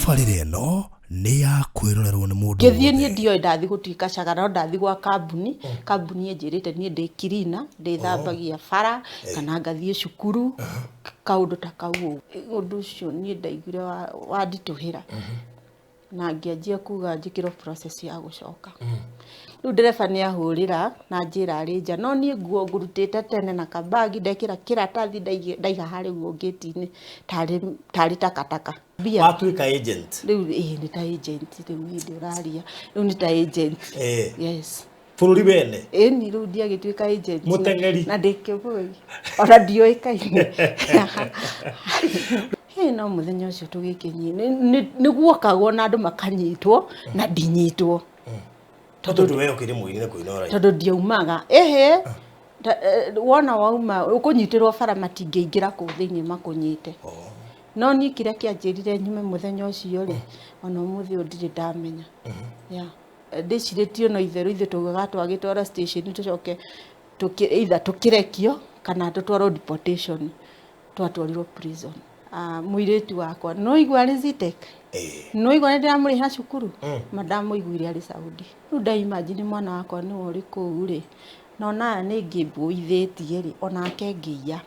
Tabarĩra ĩno nĩ ya kwĩrorerwo nĩ mũndũ Ngĩthiĩ niĩ wothe. ndioĩ ndathi gũtuĩka cagara no ndathi gwa kambuni, kambuni ĩnjĩrĩte niĩ ndĩ cleaner, ndĩthambagia bara kana ngathiĩ cukuru, kaũndũ ta kau ũguo. Ũndũ ũcio niĩ ndaiguire wanditũhĩra na ngĩanjia kuga njĩkĩrwo process ya gũcoka. Rĩu ndereba nĩ ahũrĩra na anjĩra arĩ nja, no niĩ nguo ngũrutĩte tene na kabagi ndekĩra kĩratathi ndaiga harĩa ũguo ngĩti-inĩ tarĩ takataka. Mbia Watuĩka agent. Rĩu ĩĩ nĩ ta agent rĩu hĩndĩ ũraria, rĩu nĩ ta agent. Yes. Bũrũri wene. Ĩni rĩu ndiagĩtuĩka agent. Mũteng'eri. Na ndĩ kĩbũi. Ona ndiũĩkaine. Hĩ no mũthenya ũcio tũgĩkĩnyi nĩ guokagwo na andũ makanyitwo na ndinyitwo. Tondũ we ũkĩrĩ mũini na kũina ũraina. Tondũ ndiaumaga. Ĩhĩ wona wauma ũkũnyitĩrwo bara matingĩingĩra kũu thĩinĩ makũnyite. No niĩ kĩrĩa kĩanjĩrire nyume mũthenya ũcio rĩ, ona ũmũthĩ ũyũ ndirĩ ndamenya. Yeah. Ndĩcirĩtie no itherũ ithuĩ twaugaga twagĩtwarwo station tũcoke either tũkĩrekio kana tũtwarwo deportation. Twatwarirwo prison. Mũirĩtu wakwa nĩ waigua arĩ Zetech? Nĩ waigua nĩ ndĩramũrĩhĩra cukuru? Ma ndamũiguire arĩ Saudi. Rĩu nda imagine mwana wakwa nĩwe ũrĩ kũu rĩ, na ona aya nĩ ngĩmbuithĩtie rĩ, onake ngĩiya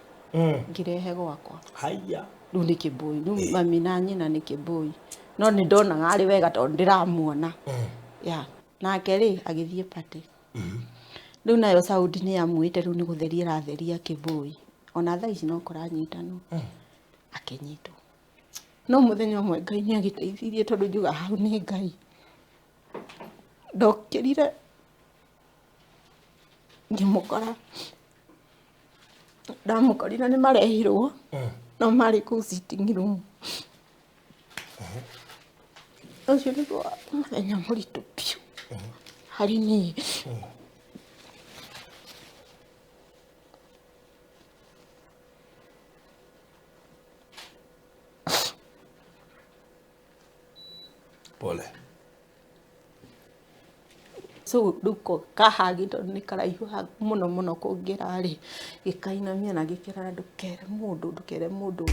ngĩrehe gwakwa. Haiya. Rĩu nĩ kĩbũi, rĩu mami na nyina nĩ kĩbũi. No nĩ ndonaga arĩ wega tondũ ndĩramuona. Yeah. Nake rĩ, agĩthiĩ party. Rĩu nayo Saudi nĩ yamuĩte rĩu nĩ gũtheria ĩratheria kĩbũi. Ona thaa ici no kũranyitanwo. Akĩnyitwo. No mũthenya ũmwe Ngai nĩ agĩteithirie tondũ njugaga hau nĩ Ngai. Ndokĩrire ngĩmũkora. Ndamũkorire nĩ marehirwo no marĩ kũu sitting room. Ũcio nĩguo mũthenya mũritũ biũ harĩ niĩ. Pole. So rĩu ko kahagi tondũ nĩ karaihu mũno mũno kũngĩra rĩ, gĩkainamia na gĩkera ndũkere mũndũ, ndũkere mũndũ.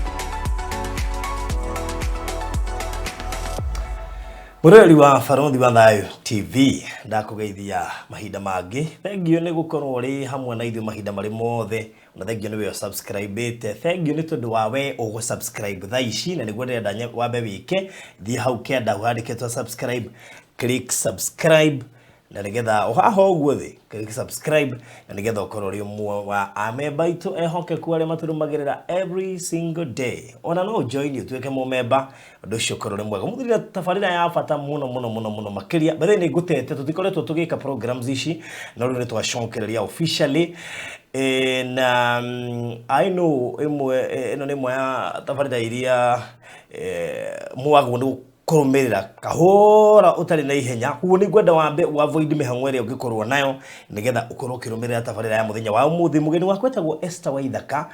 Mũroreri wa Barothi wa Thayũ TV, ndakũgeithia mahinda mangĩ. Thengiũ nĩ gũkorwo ũrĩ hamwe na ithuĩ mahinda marĩ mothe. Na thengiũ nĩ we ũsubscribe-ĩte. Thengiũ nĩ tondũ wa we ũgũ subscribe thaa ici, na nĩguo ndĩrenda wambe wĩke. Thiĩ hau kĩanda hau handĩkĩtwo subscribe, click subscribe, na nĩgetha haha ũguo thĩ, click subscribe, na nĩgetha ũkorwo ũrĩ ũmwe wa amemba aitũ ehokeku arĩa matũrũmagĩrĩra every single day. Ona no ũjoin ũtuĩke mũmemba, ũndũ ũcio ũkorwo ũrĩ mwega. Ũmũthĩ ndĩna tabarĩra ya bata mũno mũno mũno mũno makĩria. By the way nĩ ngũtete tũtikoretwo tũgĩka programs ici, no rĩu nĩ twacokereria officially. Na I know ĩmwe ĩno nĩ ĩmwe ya tabarĩra iria mwagwo nĩ kũrũmĩrĩra kahora ũtarĩ na ihenya. Koguo nĩ ngwenda wambe ũ avoid mĩhang'o ĩrĩa ũngĩkorwo nayo nĩgetha ũkorwo ũkĩrũmĩrĩra tabarĩra ya mũthenya wa ũmũthĩ. Mũgeni wakwa etagwo Esther Waithaka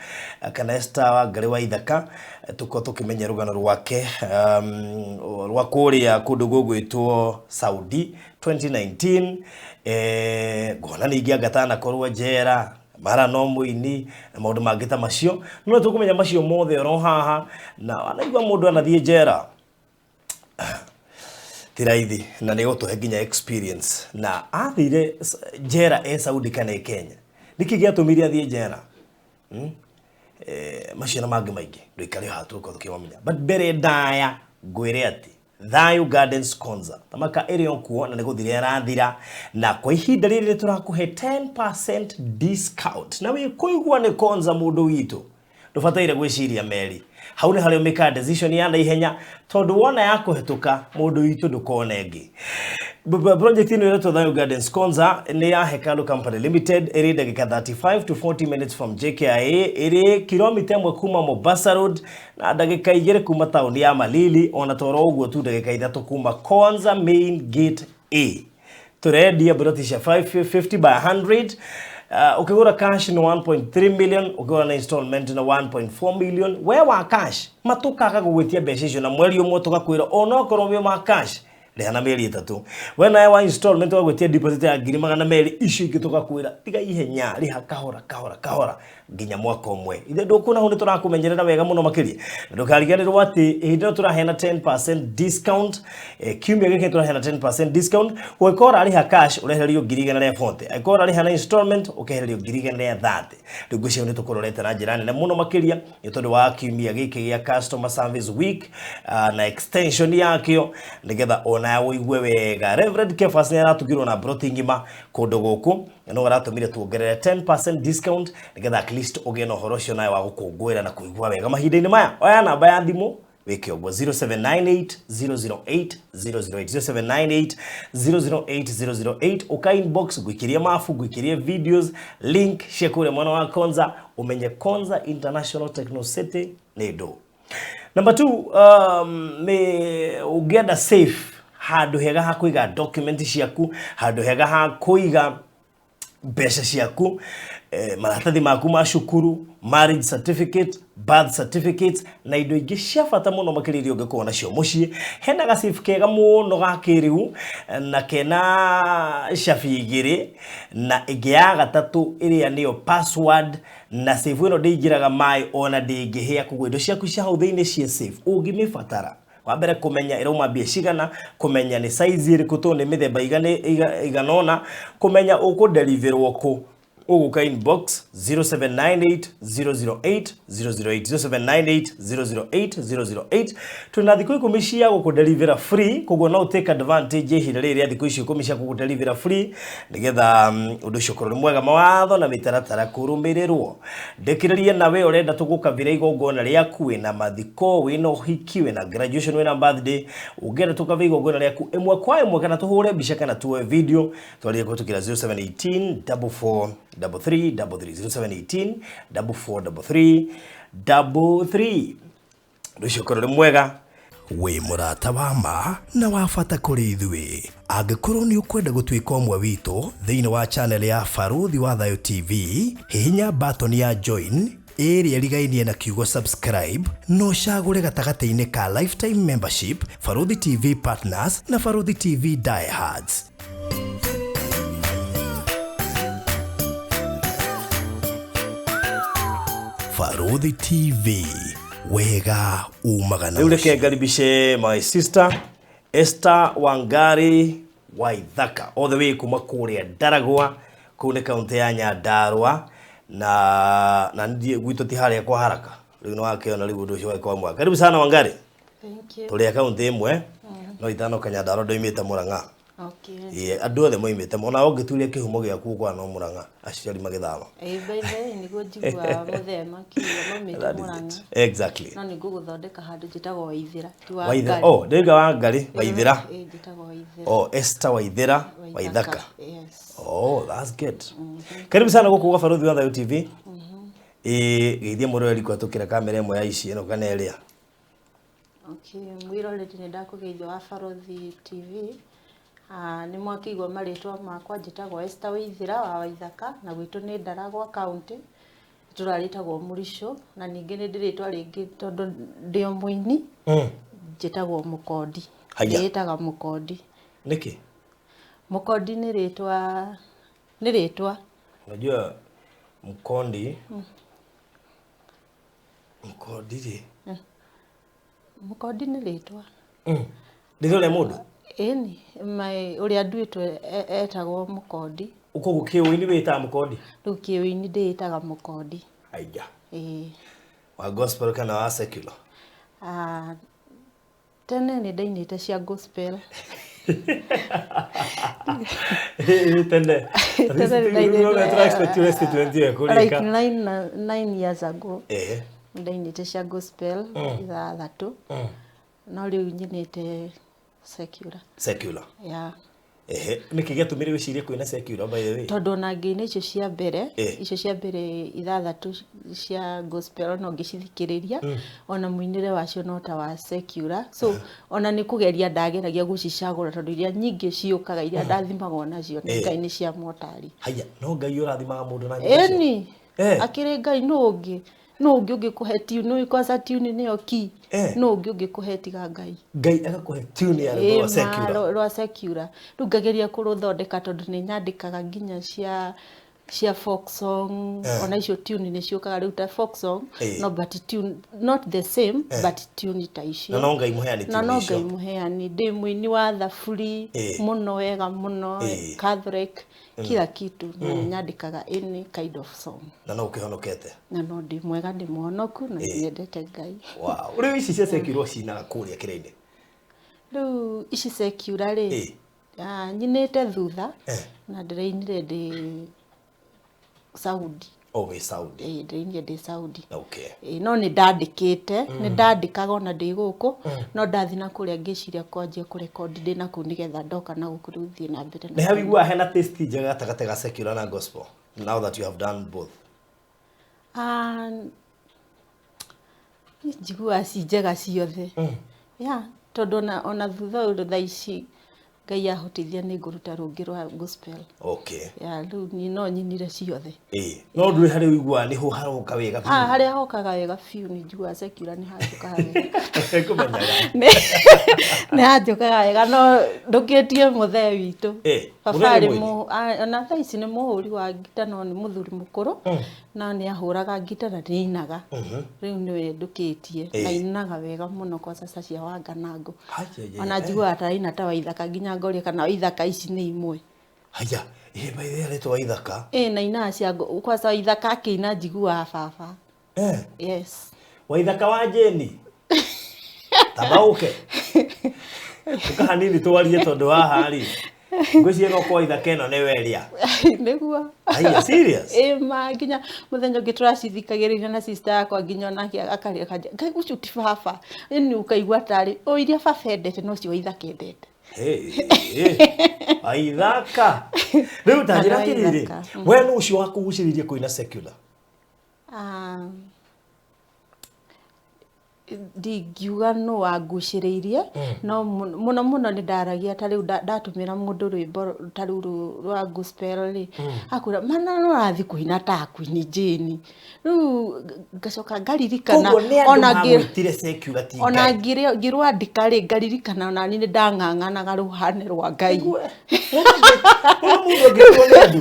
kana Esther Wangarĩ Waithaka. Tũkorwo tũkĩmenya rũgano rwake rwa kũrĩa kũndũ gũgwĩtwo Saudi 2019. Ngona ningĩ anga atanakorwo njera, mara no mũini na maũndũ mangĩ ta macio. No nĩtũkũmenya macio mothe oro haha, na wanaigua mũndũ anathiĩ njera ti raithi, na nĩ gũtũhe nginya experience. Na athire njera e Saudi kana e Kenya, nĩkĩ gĩatũmire athiĩ njera? Macio na mangĩ maingĩ ndũikare haha tũgũkorwo tũkĩmamenya. But mbere ndaya ngwĩre atĩ Thayu Gardens Konza thamaka ĩrĩ o kuo na nĩ gũthira ĩrathira, na kwa ihinda rĩrĩ nĩ tũrakũhe 10% discount. Na wĩ kũigua nĩ Konza mũndũ witũ, ndũbataire gwĩciria meri. Hau nĩ harĩa ũmĩkaga decision ya naihenya, tondũ wona ya kũhetũka mũndũ witũ ndũkona ĩngĩ. Project ĩno ĩretwo Thayu Gardens Konza nĩ ya Hekalu Company Limited, ĩrĩ ndagĩka 35 to 40 minutes from JKIA, ĩrĩ kilomita ĩmwe kuma Mombasa Road na ndagĩka igĩrĩ kuma taũni ya Malili, ona toro ũguo tu ndagĩka ithatũ kuma Konza Main Gate A. Tũrendia mburoti cia 550 by 100. Ũkĩgũra cash nĩ 1.3 million, ũkĩgũra na installment nĩ 1.4 million. We wa cash matũkaga gũgwĩtia mbeca icio na mweri ũmwe tũgakwĩra onokorwo wĩ wa cash rĩha na mĩeri ĩtatũ. We nawe wa installment tũgagwĩtia deposit ya ngiri magana merĩ, icio ingĩ tũgakwĩra tiga ihenya, rĩha kahora kahora kahora. Nginya mwaka ũmwe ithe ndũkuona hau nĩ tũrakũmenyerera wega mũno makĩria. Na ndũkariganĩrwo atĩ hĩndĩ ĩno tũraheana 10% discount, kiumia gĩkĩ tũraheana 10% discount. Ũngĩkorwo ũrarĩha cash, ũrehererio 140,000. Angĩkorwo ũrarĩha na installment, ũkehererio 130,000. Rĩu ngwĩciria nĩ tũkũrorete na njĩra nene mũno makĩria nĩ tondũ wa kiumia gĩkĩ gĩa customer service week, na extension yakĩo, nĩgetha ona ũigue wega. Reverend Kefas nĩ aratugirwo na broti ng'ima kũndũ gũkũ, na no aratũmire tuongerere 10% discount nĩgetha at least ũgĩe na ũhoro ũcio nawe wa gũkũngũĩra na kũigua wega mahinda-inĩ maya. Oya namba ya thimũ wĩke ũguo: 0798 008 008, 0798 008 008. Ũka inbox, ngũikĩrie mabu, ngũikĩrie videos, link cia kũrĩa mwena wa Konza, ũmenye Konza International Techno City nĩ ndũ. Number two, nĩ ũngĩenda safe, handũ hega ha kũiga document ciaku, handũ hega ha kũiga mbeca ciaku, maratathi maku ma cukuru, marriage certificate, birth certificates na indo ingĩ cia bata mũno makĩria iria ũngĩkorwo nacio mũciĩ, hena gasafe kega mũno ga kĩrĩu na kena cabi igĩrĩ na ĩngĩ ya gatatũ ĩrĩa nĩyo password. Na safe ĩno ndĩingĩraga maĩ ona ndĩngĩhĩa, koguo indo ciaku cia hau thĩinĩ ciĩ safe. Ũngĩmĩbatara, wa mbere kũmenya ĩrauma mbia cigana, kũmenya nĩ size ĩrĩkũ tondũ nĩ mĩthemba igana ũna, kũmenya ũkũdeliverwo kũ, ũgũka inbox 0798 008 008, 0798 008 008. Twĩna thikũ 10 cia gũkũdelivera free, koguo no take advantage ihinda rĩrĩ rĩa thikũ icio 10 cia gũkũdelivera free, nĩgetha ũndũ ũcio ũkorwo nĩ mwega. Mawatho na mĩtaratara kũrũmĩrĩrwo. Ndĩkĩrĩrie nawe ũrenda tũgũkabĩra igongona rĩaku, wĩna mathiko, wĩna ũhiki, wĩna graduation, wĩna birthday, ũngĩenda tũkabe igongona rĩaku ĩmwe kwa ĩmwe, kana tũhũre mbica kana tuoe video, twarie kũhĩtũkĩra 0718 44 33 33, 0718 44 33 33. Ũndũ ũcio ũkorwo nĩ mwega. Wĩ mũrata wa ma na wa bata kũrĩ ithuĩ. Angĩkorwo nĩ ũkwenda gũtuĩka ũmwe witũ thĩinĩ wa channel ya Barũthi wa Thayũ TV, hihinya button ya join ĩrĩa ĩrigainie na kiugo subscribe, na ũcagũre gatagatĩ-inĩ ka lifetime membership, Barũthi TV partners na Barũthi TV diehards. Barũthi TV, wega umaga na Rĩu reke mũciĩ. Ngaribishe my sister Esther Wangari Waithaka all the way kuma kũrĩa Ndaragwa, kũu nĩ kaũntĩ ya Nyandarua, na ndiĩ gwitũ ti harĩa kwa haraka. Rĩu nĩ wakĩona rĩu ũndũ ũcio wagĩkorwo mwega. Karibu sana, Wangari. Thank you. Tũrĩ a kaũntĩ ĩmwe, no itanoka Nyandarua ndoimĩte Mũrang'a. Okay. Ĩĩ, andũ othe moimĩte, ona ũngĩturia kĩhumo gĩaku ũkona no Mũrang'a, aciari magĩthama. Ĩĩ, by the way, nĩguo njiguaga mũthee makiuga maumĩte That is Mũrang'a. it. Exactly. No nĩ ngũgũthondeka handũ njĩtagwo Waithĩra, ti Waithĩra. Wangari. Oh, ndĩga Wangari Waithĩra. Ĩĩ, njĩtagwo Waithĩra. Oh, Esther Waithĩra Waithaka. Yes. Oh, that's good. Karibu sana gũkũ gwa Barũthi wa Thayũ TV. Ĩĩ, geithia mũroreri kũhetũkĩra kamera ĩmwe ya ici, ĩno kana ĩrĩa. Okay, mwĩroreri, nĩ ndakũgeithia wa Barũthi TV. Ah, nĩ mwakĩigua marĩtwa makwa, njĩtagwo Esther Waithĩra wa Waithaka, na gwitũ nĩ Ndaragwa County, itũra rĩtagwo Mũricũ, na ningĩ nĩ ndĩrĩtwa rĩngĩ tondũ ndĩ o mũini, njĩtagwo Mũkondi. Haya. Ndĩĩtaga Mũkondi. Nĩkĩ? Mũkondi nĩ rĩtwa, nĩ rĩtwa. Unajua Mkondi. Mkondi rĩ. Mũkondi nĩ rĩtwa. Rĩtwa rĩa mũndũ? Ĩni, my ũrĩa nduĩtwo etagwo Mũkondi. Koguo kĩũini wĩtaga Mũkondi? Rĩu kĩũini ndĩĩtaga Mũkondi. Aiya. Ĩĩ. Wa gospel kana wa secular? Ah, tene nĩ ndainĩte cia gospel. Tene. Tene nĩ ndainĩte. Tũra expect ure statement ĩyo Like ĩkũrĩka. 9 years ago. Nĩ ndainĩte cia gospel ithathatũ, no rĩu nyinĩte secular. Secular. Yeah. Ehe, nĩkĩ gĩatũmire wĩcirie kwĩna secular, by the way? Tondũ ona ngĩina icio cia mbere, icio cia mbere ithathatũ cia gospel, ona ũngĩcithikĩrĩria, ona mũinĩre wacio no ta wa secular. So ona nĩ kũgeria ndageragia gũcicagũra, tondũ iria nyingĩ ciũkaga, iria ndathimagwo nacio nĩ Ngai, nĩ cia motari. Haya, no Ngai ũrathimaga mũndũ na nyĩmbo icio? Ĩni. Akĩrĩ Ngai, nũ ũngĩ, nũ ũngĩ ũngĩkũhe tune? Nĩ kwanza tune nĩyo key. Nũ ũngĩ ũngĩkũhe tiga Ngai? Ngai agakũhe tune ya rwĩmbo rwa secular. Rwa secular. Rĩu ngageria kũrũthondeka, tondũ nĩ nyandĩkaga nginya cia Cia folk song. Ona icio tune nĩ ciũkaga rĩu ta folk song. No but tune not the same, but tune ta icio. Na no Ngai mũheani na tune no icio. Ngai mũheani. Ndĩ mũini wa thaburi mũno wega mũno. Catholic, kila kitu, na nĩ nyandĩkaga any kind of song. Na no ũkĩhonokete? Na no ndĩ mwega, ndĩ mũhonoku na nyendete Ngai. Wow, rĩu ici cia secular cinaga kũrĩa kĩrĩa-inĩ? Rĩu ici secular rĩ, nyinĩte thutha na ndĩrainire ndĩ Saudi. O wĩ Saudi? Ĩĩ, ndĩrainire ndĩ Saudi. Ĩĩ, no nĩ ndandĩkĩte, nĩ ndandĩkaga ona ndĩ gũkũ, no ndathiĩ na kũrĩa ngĩciria kwanjia kũrekondi ndĩ na kũu nĩgetha ndoka na gũkũ rĩu thiĩ na mbere na Nĩ hawiguaga hena taste njega gatagatĩ ga secular na gospel now that you have done both? Ah, niĩ njiguaga ci njega ciothe, ya tondũ ona thutha ũyũ thaa ici Ngai ahotithia nĩ ngũruta rũngĩ rwa gospel. Ya rĩu niĩ no nyinire ciothe. Ĩĩ, no ndũrĩ harĩa ũiguaga nĩho haroka wega biũ? Ah, harĩa hokaga wega biũ nĩ njiguaga secular nĩ hanjũkaga wega. Ngũmenyaga. Nĩ hanjũkaga wega, no ndũkĩtie mũthee witũ. Baba Mũthee nĩ arĩ mũini? Ona thaa ici nĩ mũhũri wa ngita, no nĩ mũthuri mũkũrũ, no nĩ ahũraga ngita na nĩ ainaga. Rĩu nĩwe ndũkĩtie na ainaga wega mũno kwa sasa cia Wanganangũ. Ai, ai, ai, Ona ai. njiguaga ta aina ta Waithaka, nginya ngoria kana Waithaka ici nĩ imwe. Haya, ĩ by the way aretwo Waithaka? Ĩ, na ainaga cia kwanza Waithaka akĩina njiguaga baba. Yes. Waithaka wa Jeni. Tamba ũke. Ũka hanini twarie tondũ haha rĩ. Ngwĩciria no kwa Waithaka ĩno nĩwe ĩrĩa. Nĩguo. Aya, serious? Ĩ ma, nginya mũthenya ũngĩ tũracithikagĩrĩria na sister yakwa, nginya onake akarĩra akanja, Ngai ũcio ti baba. Ĩni ũkaigua tarĩ o iria baba endete nocio Waithaka endete. Hey, hey. Waithaka. Rĩu ta njĩra Andũ a atĩrĩrĩ, Waithaka. we nũ ũcio wakũgucĩrĩirie kũina secular? Ah, ndingiuga nũ wangucĩrĩirie, no mũno mũno nĩ ndaragia ta rĩu ndatũmĩra mũndũ rwĩmbo ta rĩu rwa gospel rĩ, akwĩra mana no ũrathiĩ kũina ta Queen Jane. Rĩu ngacoka ngaririkana Koguo nĩ andũ ona magwĩtire secular ti ona Ngai. ngĩrwandĩka rĩ, ngaririkana ona niĩ nĩ ndang'ang'anaga rũhane rwa Ngai. Ũyũ mũndũ angĩtwo nĩ andũ.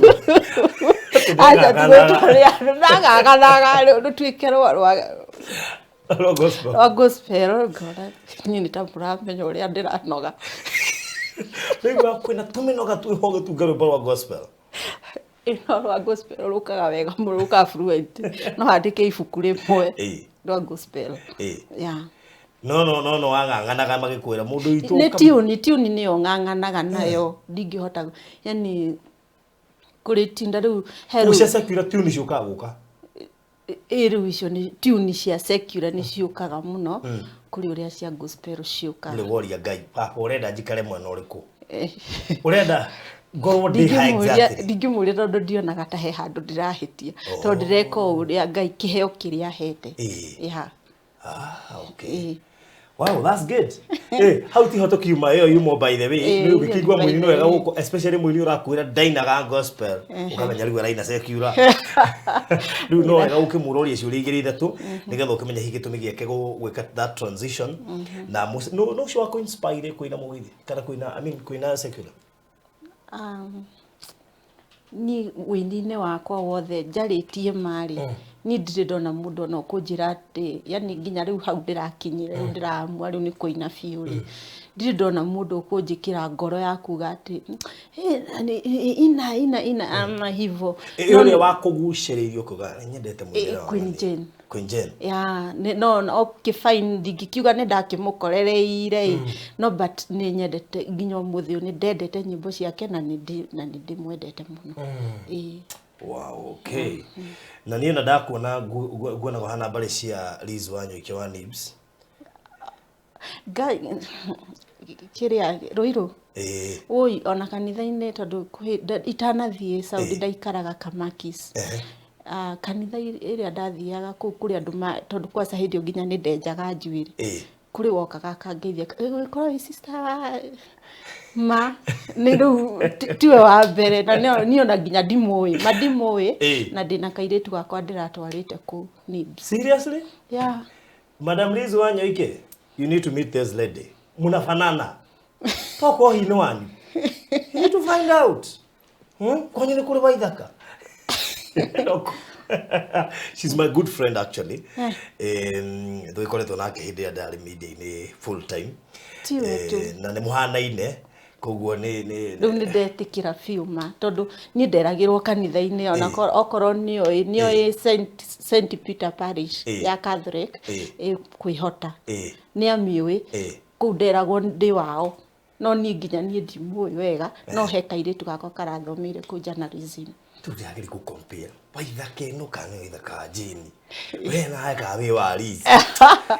Aca, tigwĩtwo nĩ andũ, ndang'ang'anaga rũtuĩke rwa Rwa gospel. Rwa gospel, ngona niĩ nĩ ta mũramenya ũrĩa ndĩranoga. Rĩu kwĩna tũmĩnoga twĩho ũgĩtunga rwĩmbo rwa gospel. Ĩno rwa gospel rũkaga wega mũno, rũkaga fluent. No handĩke ibuku rĩmwe rwa gospel. Yeah. No no no no wang'ang'anaga magĩkwĩra mũndũ witũ Nĩ tune nĩyo ng'ang'anaga nayo, ndingĩhota yani kũrĩtinda rĩu he Rĩu rĩu cia secular tune ciũkaga gũka. Ĩ rĩu icio nĩ tune cia secular nĩ ciũkaga mũno kũrĩ ũrĩa cia gospel ciũkaga. Nĩ woria Ngai, baba ũrenda njikare mwena ũrĩkũ? Ũrenda ngorwo ndĩ ha exactly? Ndingĩmũria tondũ ndionaga ta he handũ ndĩrahĩtia, tondũ ndĩreka o ũrĩa Ngai kĩheo kĩrĩa ahete. Yeah. Ah, okay. Wow, that's good. Hau tiho tũkiuma ĩyo yumo by the way. Nĩ Ĩyo ũngĩkĩigua by mũini the wega way. gũkũ, especially mũini ũrakwĩra ndainaga gospel, ũkamenya rĩu araina secular. Rĩu no wega ũkĩmũroria ciũria igĩrĩ ithatũ nĩgetha ũkĩmenye hihi gĩtũmi gĩake gwĩka that transition. Na no ũcio wa kũ-inspire kũina mũgithi kana kũina, I mean, kũina secular? Niĩ wĩini-inĩ wakwa wothe njarĩtie marĩ, niĩ ndirĩ ndona mũndũ ona ũkũnjĩra atĩ, yani nginya rĩu hau ndĩrakinyire, rĩu ndĩramua rĩu nĩ kũina biũ rĩ, ndirĩ ndona mũndũ ũkũnjĩkĩra ngoro ya kuga atĩ, ina, ina, ina, ama hivo. Ĩ, ũrĩa wakũgucĩrĩirie ũkauga, nĩ nyendete mũinĩre wa Queen Mami. Jane. Queen Jane. Ya, nĩ, no, no, okay, fine, ndingĩkiuga nĩ ndakĩmũkorereire ĩ, no but nĩ nyendete nginya ũmũthĩ ũyũ, nĩ ndendete nyĩmbo ciake na nĩ ndĩmwendete mũno. Ĩ. Wow, okay. Na niĩ ona ndakuona nguonaga ũhana mbarĩ cia Liz Wanyoike wa Nibs. Ngai, kĩrĩa, Rũirũ? Ĩ. Oi, ona kanitha-inĩ tondũ itanathiĩ Saudi ndaikaraga Kamakis. Kanitha ĩrĩa ndathiaga kũu kũrĩ andũ tondũ kwanza hĩndĩ ĩyo nginya nĩ ndenjaga njuĩrĩ. Kũrĩ wokaga akangeithia, gũkorwo wĩ sister wa ma, nĩ rĩu tiwe wa mbere, na niĩ ona nginya ndimũĩ, ma ndimũĩ, na ndĩna kairĩtu gakwa ndĩratwarĩte kũu Nibs. Seriously? Yeah. Madam Liz Wanyoike, you need to meet this lady. Munafanana. Toko hi nĩ wanyu. You need to find out. Kwanyu nĩ kũrĩ Waithaka? She's my good friend actually. Tũgĩkoretwo nake hĩndĩ ĩrĩa ndarĩ media-inĩ full time. Tiwe tu. Na nĩ mũhanaine koguo nĩ Rĩu nĩ ndetĩkĩra biũ ma, tondũ niĩ nderagĩrwo kanitha-inĩ ona okorwo nĩoĩ Saint Peter Parish ya Catholic ĩ kwĩhota nĩ amĩũĩ. Kũu nderagwo ndĩ wao, no niĩ nginya niĩ ndimũĩ wega, no he kairĩtu gakwa karathomeire kũu journalism. Rĩu ndĩrageria gũ compare Waithaka ĩno kana nĩ Waithaka wa Jane, we nawe kana wĩ wa Liz.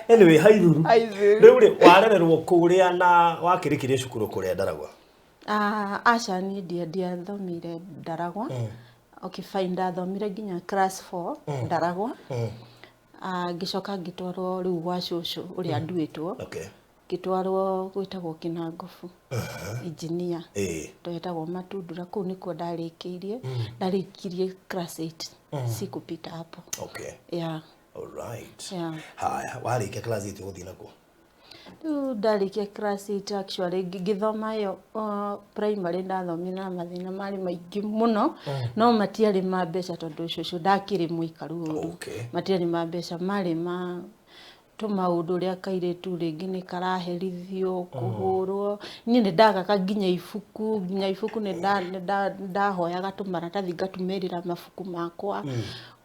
Anyway, haithuru. Haithuru. Rĩu rĩ, warererwo kũrĩa na wakĩrĩkirie cukuru kũrĩa Ndaragwa? Ah, aca, niĩ ndiathomeire Ndaragwa. Okay, fine, ndathomire nginya class 4 Ndaragwa. Ah, ngĩcoka ngĩtwarwo rĩu gwa cũcũ ũrĩa nduĩtwo. Ngĩtwarwo gwĩtagwo Kĩnangobu engineer, twetagwo Matundura. Kũu nĩkuo ndarĩkĩirie, ndarĩkirie class 8, sikupita hapo. Yeah. Alright. Yeah. Haya, warĩkia class 8 ũgũthiĩ nakuo? Rĩu ndarĩkia class 8, actually ngĩthoma ĩyo primary, ndathomire na mathĩna marĩ maingĩ mũno, no matiarĩ ma mbeca tondũ cũcũ ndakĩrĩ mũikaru ũru. Matiarĩ ma mbeca, marĩ ma tũmaũndũ ũrĩa kairĩtu rĩngĩ nĩ karaherithio, kũhũrwo. Niĩ nĩ ndagaga nginya ibuku, nginya ibuku nĩ ndahoyaga tũmaratathi ngatumĩrĩra mabuku makwa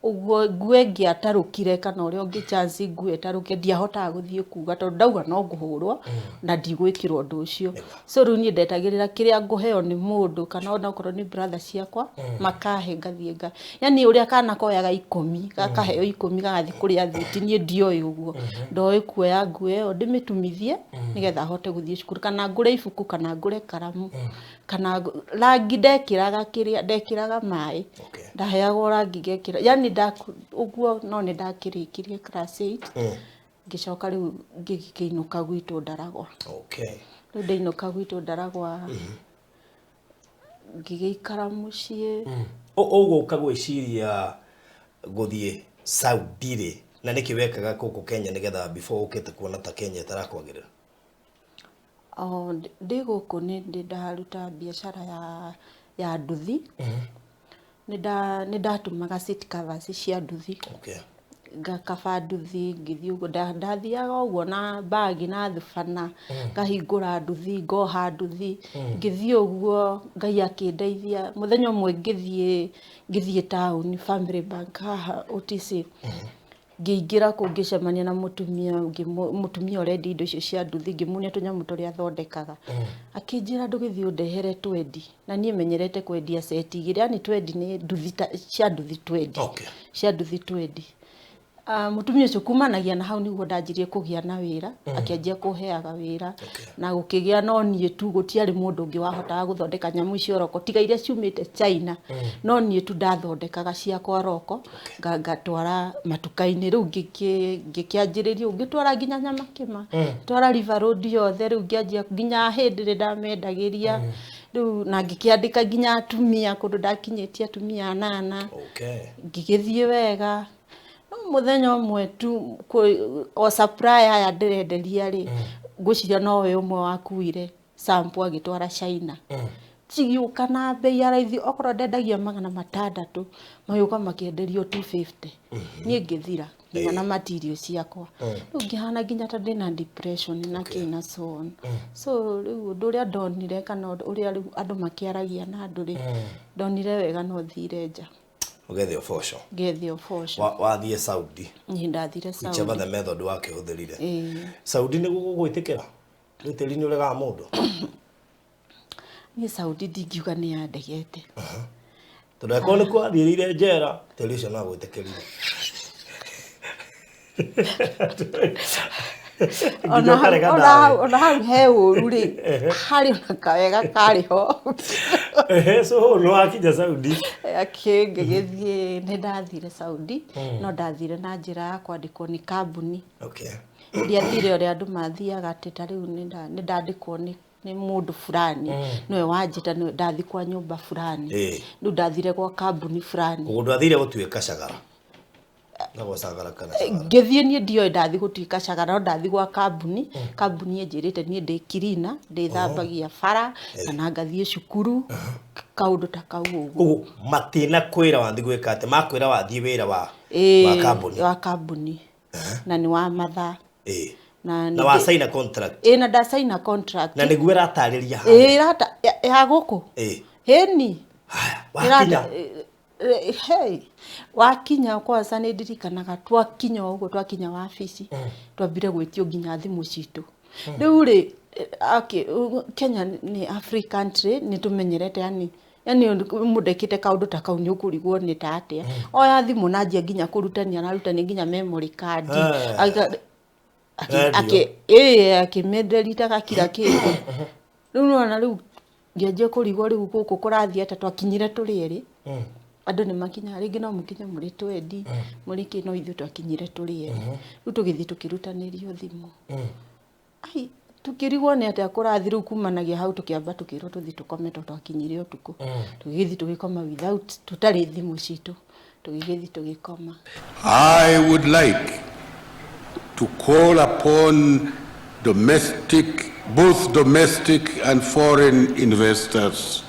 ũguo. Nguo ĩngĩatarũkire kana ũrĩa ũngĩ chance nguo ĩtarũke, ndiahotaga gũthiĩ kuga tondũ ndauga no ngũhũrwo na ndigwĩkĩrwo ũndũ ũcio. So rĩu niĩ ndetagĩrĩra kĩrĩa ngũheo nĩ mũndũ kana ona okorwo nĩ brother ciakwa makahe, ngathiĩ nga yani ũrĩa kana koyaga 10, gakaheo 10, gagathiĩ kũrĩa thiti. Niĩ ndioĩ ũguo, ndoĩ kuoya nguo ĩyo ndĩmĩtumithie nĩgetha hote gũthiĩ cukuru, kana ngũre ibuku, kana ngũre karamu, kana rangi. Ndekĩraga kĩrĩa ndekĩraga maĩ. Ndaheagwo rangi ngekĩra, yani ũguo. No nĩ ndakĩrĩkirie class 8, ngĩcoka rĩu ngĩkĩinũka gwitũ Ndaragwa. Rĩu ndainũka gwitũ Ndaragwa, ngĩgĩikara mũciĩ. Ũgũka gwĩciria gũthiĩ Saudi rĩ, na nĩkĩ wekaga gũkũ Kenya nĩgetha before ũkĩte kuona ta Kenya ĩtarakwagĩrĩra? O ndĩ gũkũ nĩ ndĩ ndaruta biacara ya nduthi. Nĩ ndatũmaga seat covers cia nduthi. Ngakaba nduthi, ngĩthiĩ ũguo ndathiaga ũguo na bagi na thubana, ngahingũra nduthi, ngoha nduthi, ngĩthiĩ ũguo. Ngai akĩndeithia. Mũthenya ũmwe ngĩthiĩ taũni, Family Bank haha OTC, ngĩingĩra kũu, ngĩcemania na mũtumia, mũtumia ũrendia indo icio cia nduthi. Ngĩmuonia tũnyamũ tũrĩa athondekaga, akĩnjĩra, "Ndũgĩthiĩ ũndehere twendi." Na niĩ menyerete kwendia seti 2, yani twendi nĩ nduthi cia nduthi twendi. Cia nduthi twendi. Mũtumia ũcio kumanagia na hau nĩguo ndanjirie kũgĩa na wĩra, akĩanjia kũheaga wĩra. Na gũkĩgĩa no niĩ tu, gũtiarĩ mũndũ ũngĩ wahotaga gũthondeka nyamũ icio roko tiga iria ciumĩte China. No niĩ tu ndathondekaga ciakwa roko, ngatwara matuka-inĩ. Rĩu ngĩkĩanjĩrĩria ũguo, ngĩtwara nginya Nyamakĩma, twara River Road yothe. Rĩu ngĩanjia nginya hĩndĩ ĩrĩa ndamendagĩria rĩu, na ngĩkĩandĩka nginya atumia kũndũ ndakinyĩtie atumia 8. Ngĩgĩthiĩ wega, no mũthenya ũmwe tu o supplier aya ndĩrenderia rĩ, ngwĩciria nowe ũmwe wakuire sample agĩtwara China. Cigĩũka na bei ya raithi, okorwo ndendagia 600, magĩũka makĩenderio 250. Niĩ ngĩthira nginya na material ciakwa. Rĩu ngĩhana nginya ta ndĩna depression na kĩ na so on. So rĩu ũndũ ũrĩa ndonire kana ũndũ ũrĩa rĩu andũ makĩaragia na andũ rĩ, ndonire wega no thire nja. Ũgethe ũboco. Ngethe ũboco. Wathiĩ Saudi? Niĩ ndathire Whichever Saudi. the method wakĩhũthĩrire. Ĩĩ. Saudi nĩ gũgwĩtĩkĩra rĩu tĩri nĩ ũregaga mũndũ? Niĩ Saudi ndingiuga nĩ yandegete. Tondũ angĩkorwo nĩ kwathiĩrĩire njera, tĩri ũcio no agwĩtĩkĩrire. Ona Nginya hau ũkarega ona ndawe. hau ona hau he ũru rĩ, harĩ ona kawega karĩ ho. Ehe, so nĩ wakinya Saudi? Akĩ ngĩgĩthiĩ, nĩ ndathire Saudi, no ndathire na njĩra ya kwandĩkwo nĩ kambuni. Ndiathire ũrĩa andũ mathiaga atĩ ta rĩu nĩ ndandĩkwo nĩ mũndũ fulani, nĩwe wanjĩta, nĩwe ndathi kwa nyũmba fulani. Rĩu ndathire gwa kambuni fulani. Ũguo ndwathire gũtuĩka cagara? Na gwacagara kana cagara. Ngĩthiĩ niĩ ndioĩ ndathi gũtuĩka cagara, no ndathi gwa kambuni. Kambuni ĩnjĩrĩte niĩ ndĩ kirina, ndĩthambagia bara kana ngathiĩ cukuru, kaũndũ ta kau ũguo. Koguo matina kwĩra wathi gwĩka atĩ makwĩra wathiĩ wĩra wa wa kambuni. Wa kambuni na nĩ wa mathaa. Na Na wa sign a contract. Ĩĩ, na ndacaina contract. Na nĩguo ĩratarĩria haha. Ĩĩ, ĩrata ya gũkũ. Ĩni. Haya, wakinya. Hey, wakinya kwanza nĩ ndirikanaga twakinya ũguo, twakinya wabici twambire gwĩtio nginya thimũ citũ. Rĩu rĩ, okay, Kenya nĩ African country, nĩ tũmenyerete, yani mũndũ ekĩte kaũndũ ta kau nĩ ũkũrigwo nĩ ta atĩa. Oya thimũ na anjia nginya kũrutania, ararutania nginya memory card. Radio. Ĩĩ, akĩmenderitaga kira kĩndũ. Rĩu nĩwona rĩu ngĩanjia kũrigwo rĩu gũkũ kũrathiĩ atĩa. Twakinyire tũrĩ erĩ. Andũ nĩ makinyaga rĩngĩ no mũkinye mũrĩ twendi, mũrĩ kĩ, no ithuĩ twakinyire tũrĩ erĩ. Rĩu tũgĩthiĩ tũkĩrutanĩrio thimũ. Ai, tukĩrigwo nĩ atĩa kũrathiĩ. Rĩu kumanagia hau tũkĩamba tũkĩrwo tũthiĩ tũkome tondũ twakinyire ũtukũ. Tũgĩgĩthiĩ tũgĩkoma without, tũtarĩ thimũ citũ, tũgĩgĩthiĩ tũgĩkoma. I would like to call upon domestic, both domestic and foreign investors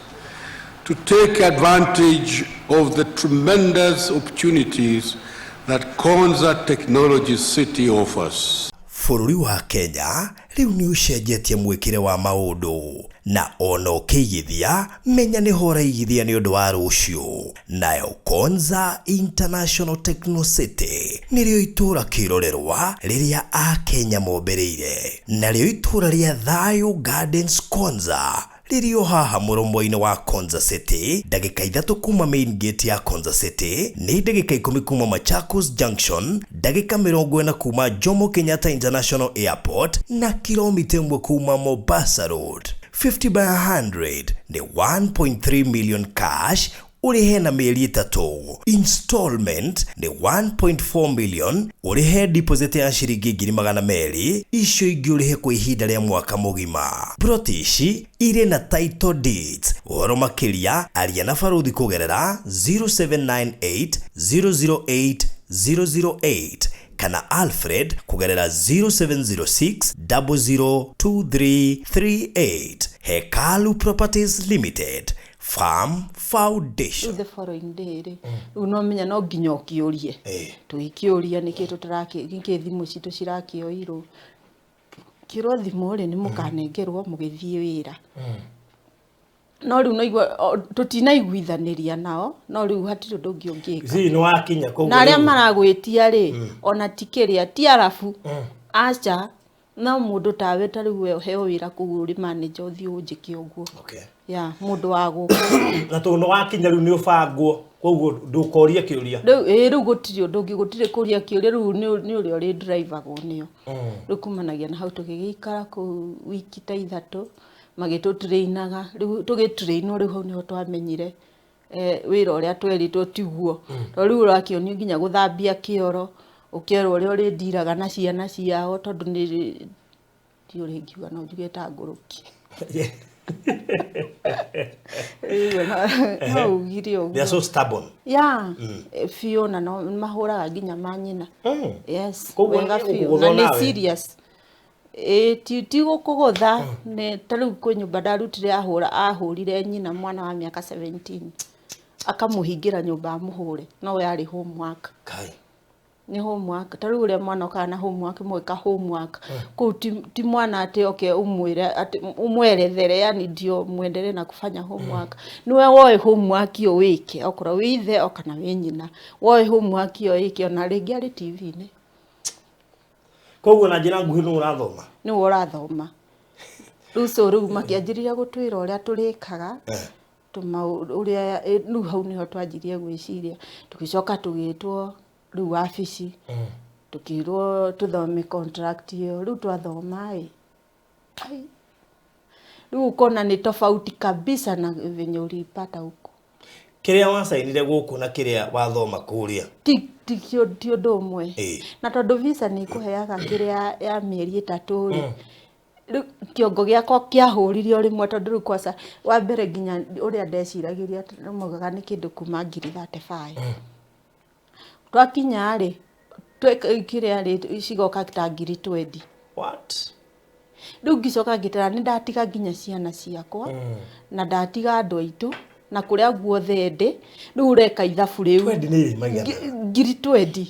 to take advantage of the tremendous opportunities that Konza Technology City offers. Bũrũri wa Kenya rĩu nĩ ũcenjetie mwĩkĩre wa maũndũ, na ona ũkĩigithia menya nĩho ũraigithia nĩ ũndũ wa rũciũ. Nayo Konza International Techno City nĩrĩo itũũra kĩrorerwa rĩrĩa Akenya mombĩrĩire, narĩo itũũra rĩa Thayo Gardens Konza rĩrĩ o haha mũromo-inĩ wa Konza City, ndagĩka 3 kuma main gate ya Konza City, nĩ ndagĩka 10 kuma Machakos Junction, ndagĩka 40 kuma Jomo Kenyatta International Airport, na kilomita 1 kuma Mombasa Road. 50 by 100 nĩ 1.3 million cash, ũrĩhe na mĩeri 3. Installment nĩ 1.4 million, ũrĩhe deposit ya ciringi 200,000, icio ingĩ ũrĩhe kwa ihinda rĩa mwaka mũgima. Ploti ici irĩ na title deeds. Ũhoro makĩria aria na baruthi kũgerera 0798 008 008 kana Alfred kũgerera 0706 002338. Hekalu Properties Limited, Farm Foundation. Rĩu the following day rĩ, rĩu no menya no nginya ũkĩũrie. Tũgĩkĩũria nĩkĩ tũtarakĩ, nĩkĩ thimũ citũ cirakĩoirwo. Kĩrwo thimũ rĩ, nĩ mũkanengerwo mũgĩthiĩ wĩra. No rĩu naigua tũtinaiguithanĩria nao, no rĩu hatirĩ ũndũ ũngĩ ũngĩka. Zi nĩ wakinya koguo. Na arĩa maragwĩtia rĩ, ona ti kĩrĩa, ti arabu. Aca, no mũndũ tawe ta rĩu we ũheo wĩra kũu ũrĩ manager ũthiĩ ũnjĩke ũguo. Ya, mũndũ wa gũkũ. Na tondũ nĩ wakinya rĩu nĩ ũbangwo, koguo ndũkorie kĩũria. Rĩu, ĩĩ, rĩu gũtirĩ ũndũ ũngĩ, gũtirĩ kũria kĩũria, rĩu nĩ ũrĩa ũrĩ driveragwo nĩo. Rĩu kumanagia na hau tũgĩgĩikara kũu wiki ta 3, magĩtũtrainaga. Rĩu tũgĩtrainwo rĩu hau nĩho twamenyire wĩra ũrĩa twerĩtwo tiguo. Tondũ rĩu ũrakĩonio nginya gũthambia kĩoro, ũkerwo ũrĩa ũrĩndiraga na ciana ciao, tondũ nĩ ti ũrĩa ingiuga, no njuge ta ngũrũki. No ugire ũguo. They are so stubborn. Yeah, biũ, na no mahũraga nginya manyina. Yes, Koguo wega nĩ biũ. ũkũgũthwo Na nĩ nawe? serious. Ti gũkũgũtha, nĩ ta rĩu kwĩ nyũmba ndarutire ahũrire nyina mwana wa mĩaka 17. Akamũhingĩra nyũmba amũhũre, no we arĩ homework. Kai. Nĩ homework. Ta rĩu ũrĩa mwana okaga na homework, mweka homework. Kũu ti mwana atĩ oke ũmwĩre atĩ ũmwerethere, yani ndio muendelee na kufanya homework. Nĩwe woe homework ĩyo wĩke, okorwo wĩ ithe o kana wĩ nyina. Woe homework ĩyo wĩke, ona rĩngĩ arĩ T V-inĩ. Koguo na njĩra nguhĩ nĩwe ũrathoma? Nĩwe ũrathoma. Rĩu so rĩu makĩanjĩrĩria gũtwĩra ũrĩa tũrĩkaga. Ũrĩa, rĩu hau nĩho twanjirie gwĩciria. Tũgĩcoka tũgĩtwo rĩu wabici. Tũkĩrwo tũthome contract ĩyo. Rĩu twathoma ĩ, ai, rĩu ũkona nĩ tofauti kabisa na venye ulipata huko. Kĩrĩa wacainire gũkũ na kĩrĩa wathoma kũrĩa? Ti ũndũ ũmwe. Na tondũ visa nĩ ĩkũheaga kĩrĩa ya mĩeri 3 rĩ, rĩu kĩongo gĩakwa kĩahũrire o rĩmwe, tondũ rĩu kwanza wa mbere nginya ũrĩa ndeciragĩria maugaga nĩ kĩndũ kuma ngiri 35. Twakinya rĩ, kĩrĩa rĩ, cigoka ta 20,000. What? Rĩu ngĩcoka ngĩtara nĩ ndatiga nginya ciana ciakwa na ndatiga andũ aitũ na kũrĩa guothe ndĩ. Rĩu ũreka ithabu rĩu. Twendi nĩ maigana. 20,000.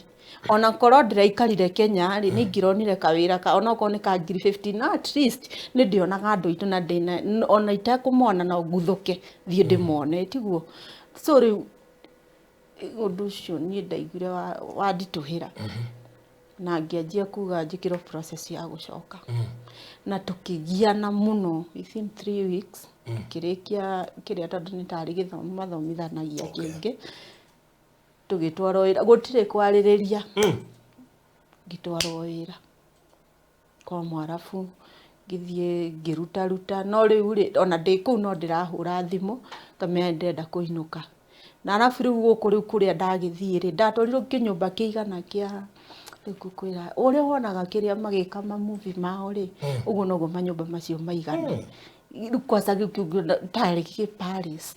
Ona korwo ndĩraikarire Kenya rĩ, nĩ ingĩronire kawĩra ka onokorwo nĩ ka 15,000, no at least nĩ ndĩonaga andũ aitũ na ndĩna ona itekũmona no nguthũke thiĩ ndĩmone, tiguo? So rĩu ũndũ ũcio niĩ ndaiguire wanditũhĩra na ngĩanjia kuga njĩkĩrwo process ya gũcoka, na tũkĩgiana mũno. Within 3 weeks tũkĩrĩkia kĩrĩa, tondũ nĩ tarĩ gĩthomo mathomithanagia kĩngĩ. Tũgĩtwarwo wĩra, gũtirĩ kwarĩrĩria. Ngĩtwarwo wĩra kwa Mwarabu, ngĩthiĩ ngĩrutaruta. No rĩu rĩ, ona ndĩ kũu no ndĩrahũra thimũ ngamenya ndĩrenda kũinũka. Na arabu rĩu gũkũ, rĩu kũrĩa ndagĩthiĩ rĩ, ndatwarirwo kĩnyũmba kĩigana kĩa rĩu ngũkwĩra ũrĩa wonaga kĩrĩa magĩka ma movie mao rĩ, ũguo noguo manyũmba macio maigana. Rĩu kwanza kĩu kĩngĩ tarĩ kĩ Paris,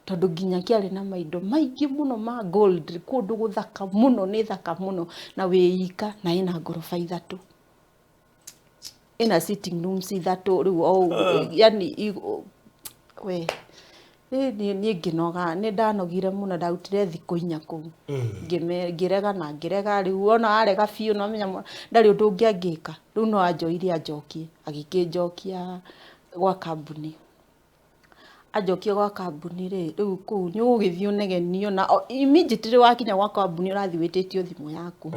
tondũ nginya kĩarĩ na maindo maingĩ mũno ma gold, kũndũ gũthaka mũno, nĩ thaka mũno na wĩ ika, na ĩna ngoroba ithatũ, ĩna sitting rooms ithatũ. Rĩu o ũguo, yani we niĩ ngĩnoga, nĩ ndanogire mũno. Ndarutire thikũ 4 kũu. Ngĩrega na ngĩrega. Rĩu ona arega biũ, no menya ndarĩ ũndũ ũngĩ angĩka. Rĩu no anjoire anjokie, agĩkĩnjokia gwa kambuni. Anjokia gwa kambuni rĩ, rĩu kũu nĩ ũgũgĩthiĩ ũnegenio na immediately wakinya gwa kambuni ũrathiĩ wĩtĩtio thimũ yaku.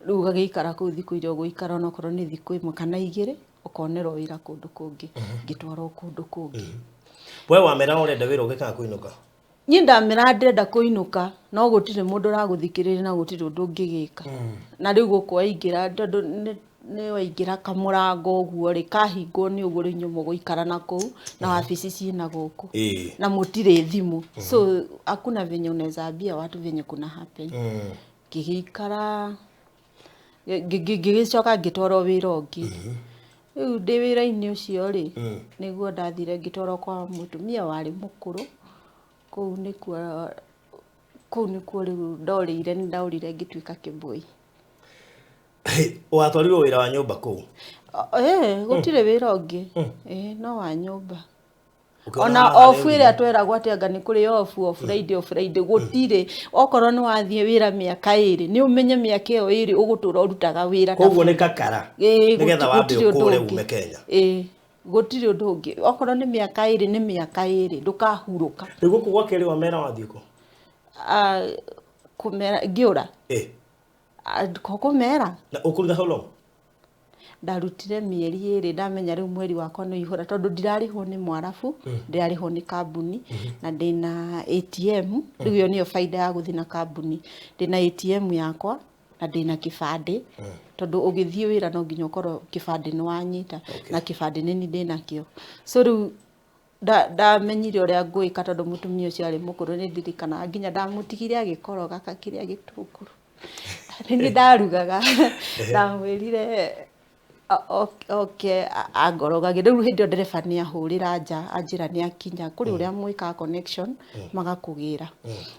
Rĩu ũgagĩikara kũu thikũ iria ũgũikara, onokorwo nĩ thikũ 1 kana 2, ũkonerwo wĩra kũndũ kũngĩ. Ngĩtwarwo kũndũ kũngĩ. We wamera ũrenda wĩra ũngĩ kana kũinũka? Niĩ ndamera ndĩrenda kũinũka, no gũtirĩ mũndũ ũragũthikĩrĩria na gũtirĩ ũndũ ũngĩgĩka. Na rĩu gũkũ waingĩra, tondũ nĩ waingĩra kamũrango ũguo rĩ, kahingwo nĩ ũguo, rĩu inyuĩ mũgũikara na kũu na wabici ciĩna gũkũ na mũtirĩ thimũ, so hakuna venye unaweza ambia watu venye kuna happen. Ngĩgĩikara, ngĩgĩcoka ngĩtwarwo wĩra ũngĩ. Rĩu ndĩ wĩra-inĩ ũcio rĩ, nĩguo ndathire ngĩtwarwo kwa mũtumia warĩ mũkũrũ. Kũu nĩkuo rĩu ndorĩire, nĩ ndaũrire ngĩtuĩka kĩboi. Watwarirwo wĩra wa nyũmba kũu? Ĩĩ, gũtirĩ wĩra ũngĩ. Ĩĩ, no wa nyũmba. Ũkĩona Ona haha off rĩu ĩrĩa tweragwo atĩ anga nĩ kũrĩ off, o Friday, o Friday, gũtirĩ. Okorwo nĩ wathiĩ wĩra mĩaka 2, nĩ ũmenye mĩaka ĩyo 2 ũgũtũra ũrutaga wĩra ta Koguo nĩ kakara Ĩĩ, nĩgetha wambe gũtirĩ ũndũ ũkũre ũngĩ. ume Kenya. Ĩĩ, gũtirĩ ũndũ ũngĩ. Okorwo nĩ mĩaka 2, nĩ mĩaka 2, ndũkahurũka. Rĩu gũkũ gwa kerĩ wamera wathiĩ kũ? Ah, kũmera ngĩũra. Ah, kũmera. Na ũkũruta how long? Ndarutire mĩeri 2. Ndamenya rĩu mweri wakwa nĩ ũihũra, tondũ ndirarĩhwo nĩ Mwarabu, ndĩrarĩhwo nĩ kambuni na ndĩna ATM. Rĩu ĩyo nĩyo baida ya gũthiĩ na kambuni. Ndĩna ATM yakwa na ndĩna kĩbandĩ, tondũ ũgĩthiĩ wĩra no nginya ũkorwo kĩbandĩ nĩ wanyita, na kĩbandĩ nĩ niĩ ndĩnakĩo. So rĩu ndamenyire ũrĩa ngwĩka, tondũ mũtumia ũcio arĩ mũkũrũ. Nĩ ndirikanaga nginya ndamũtigire agĩkoroga kĩrĩa gĩtũngũrũ, nĩ niĩ ndarugaga. Ndamwĩrire oke angorogage. Rĩu hĩndĩ ĩyo ndereba nĩ ahũrĩra nja anjĩra nĩ akinya kũrĩ ũrĩa mwĩkaga connection magakũgĩra.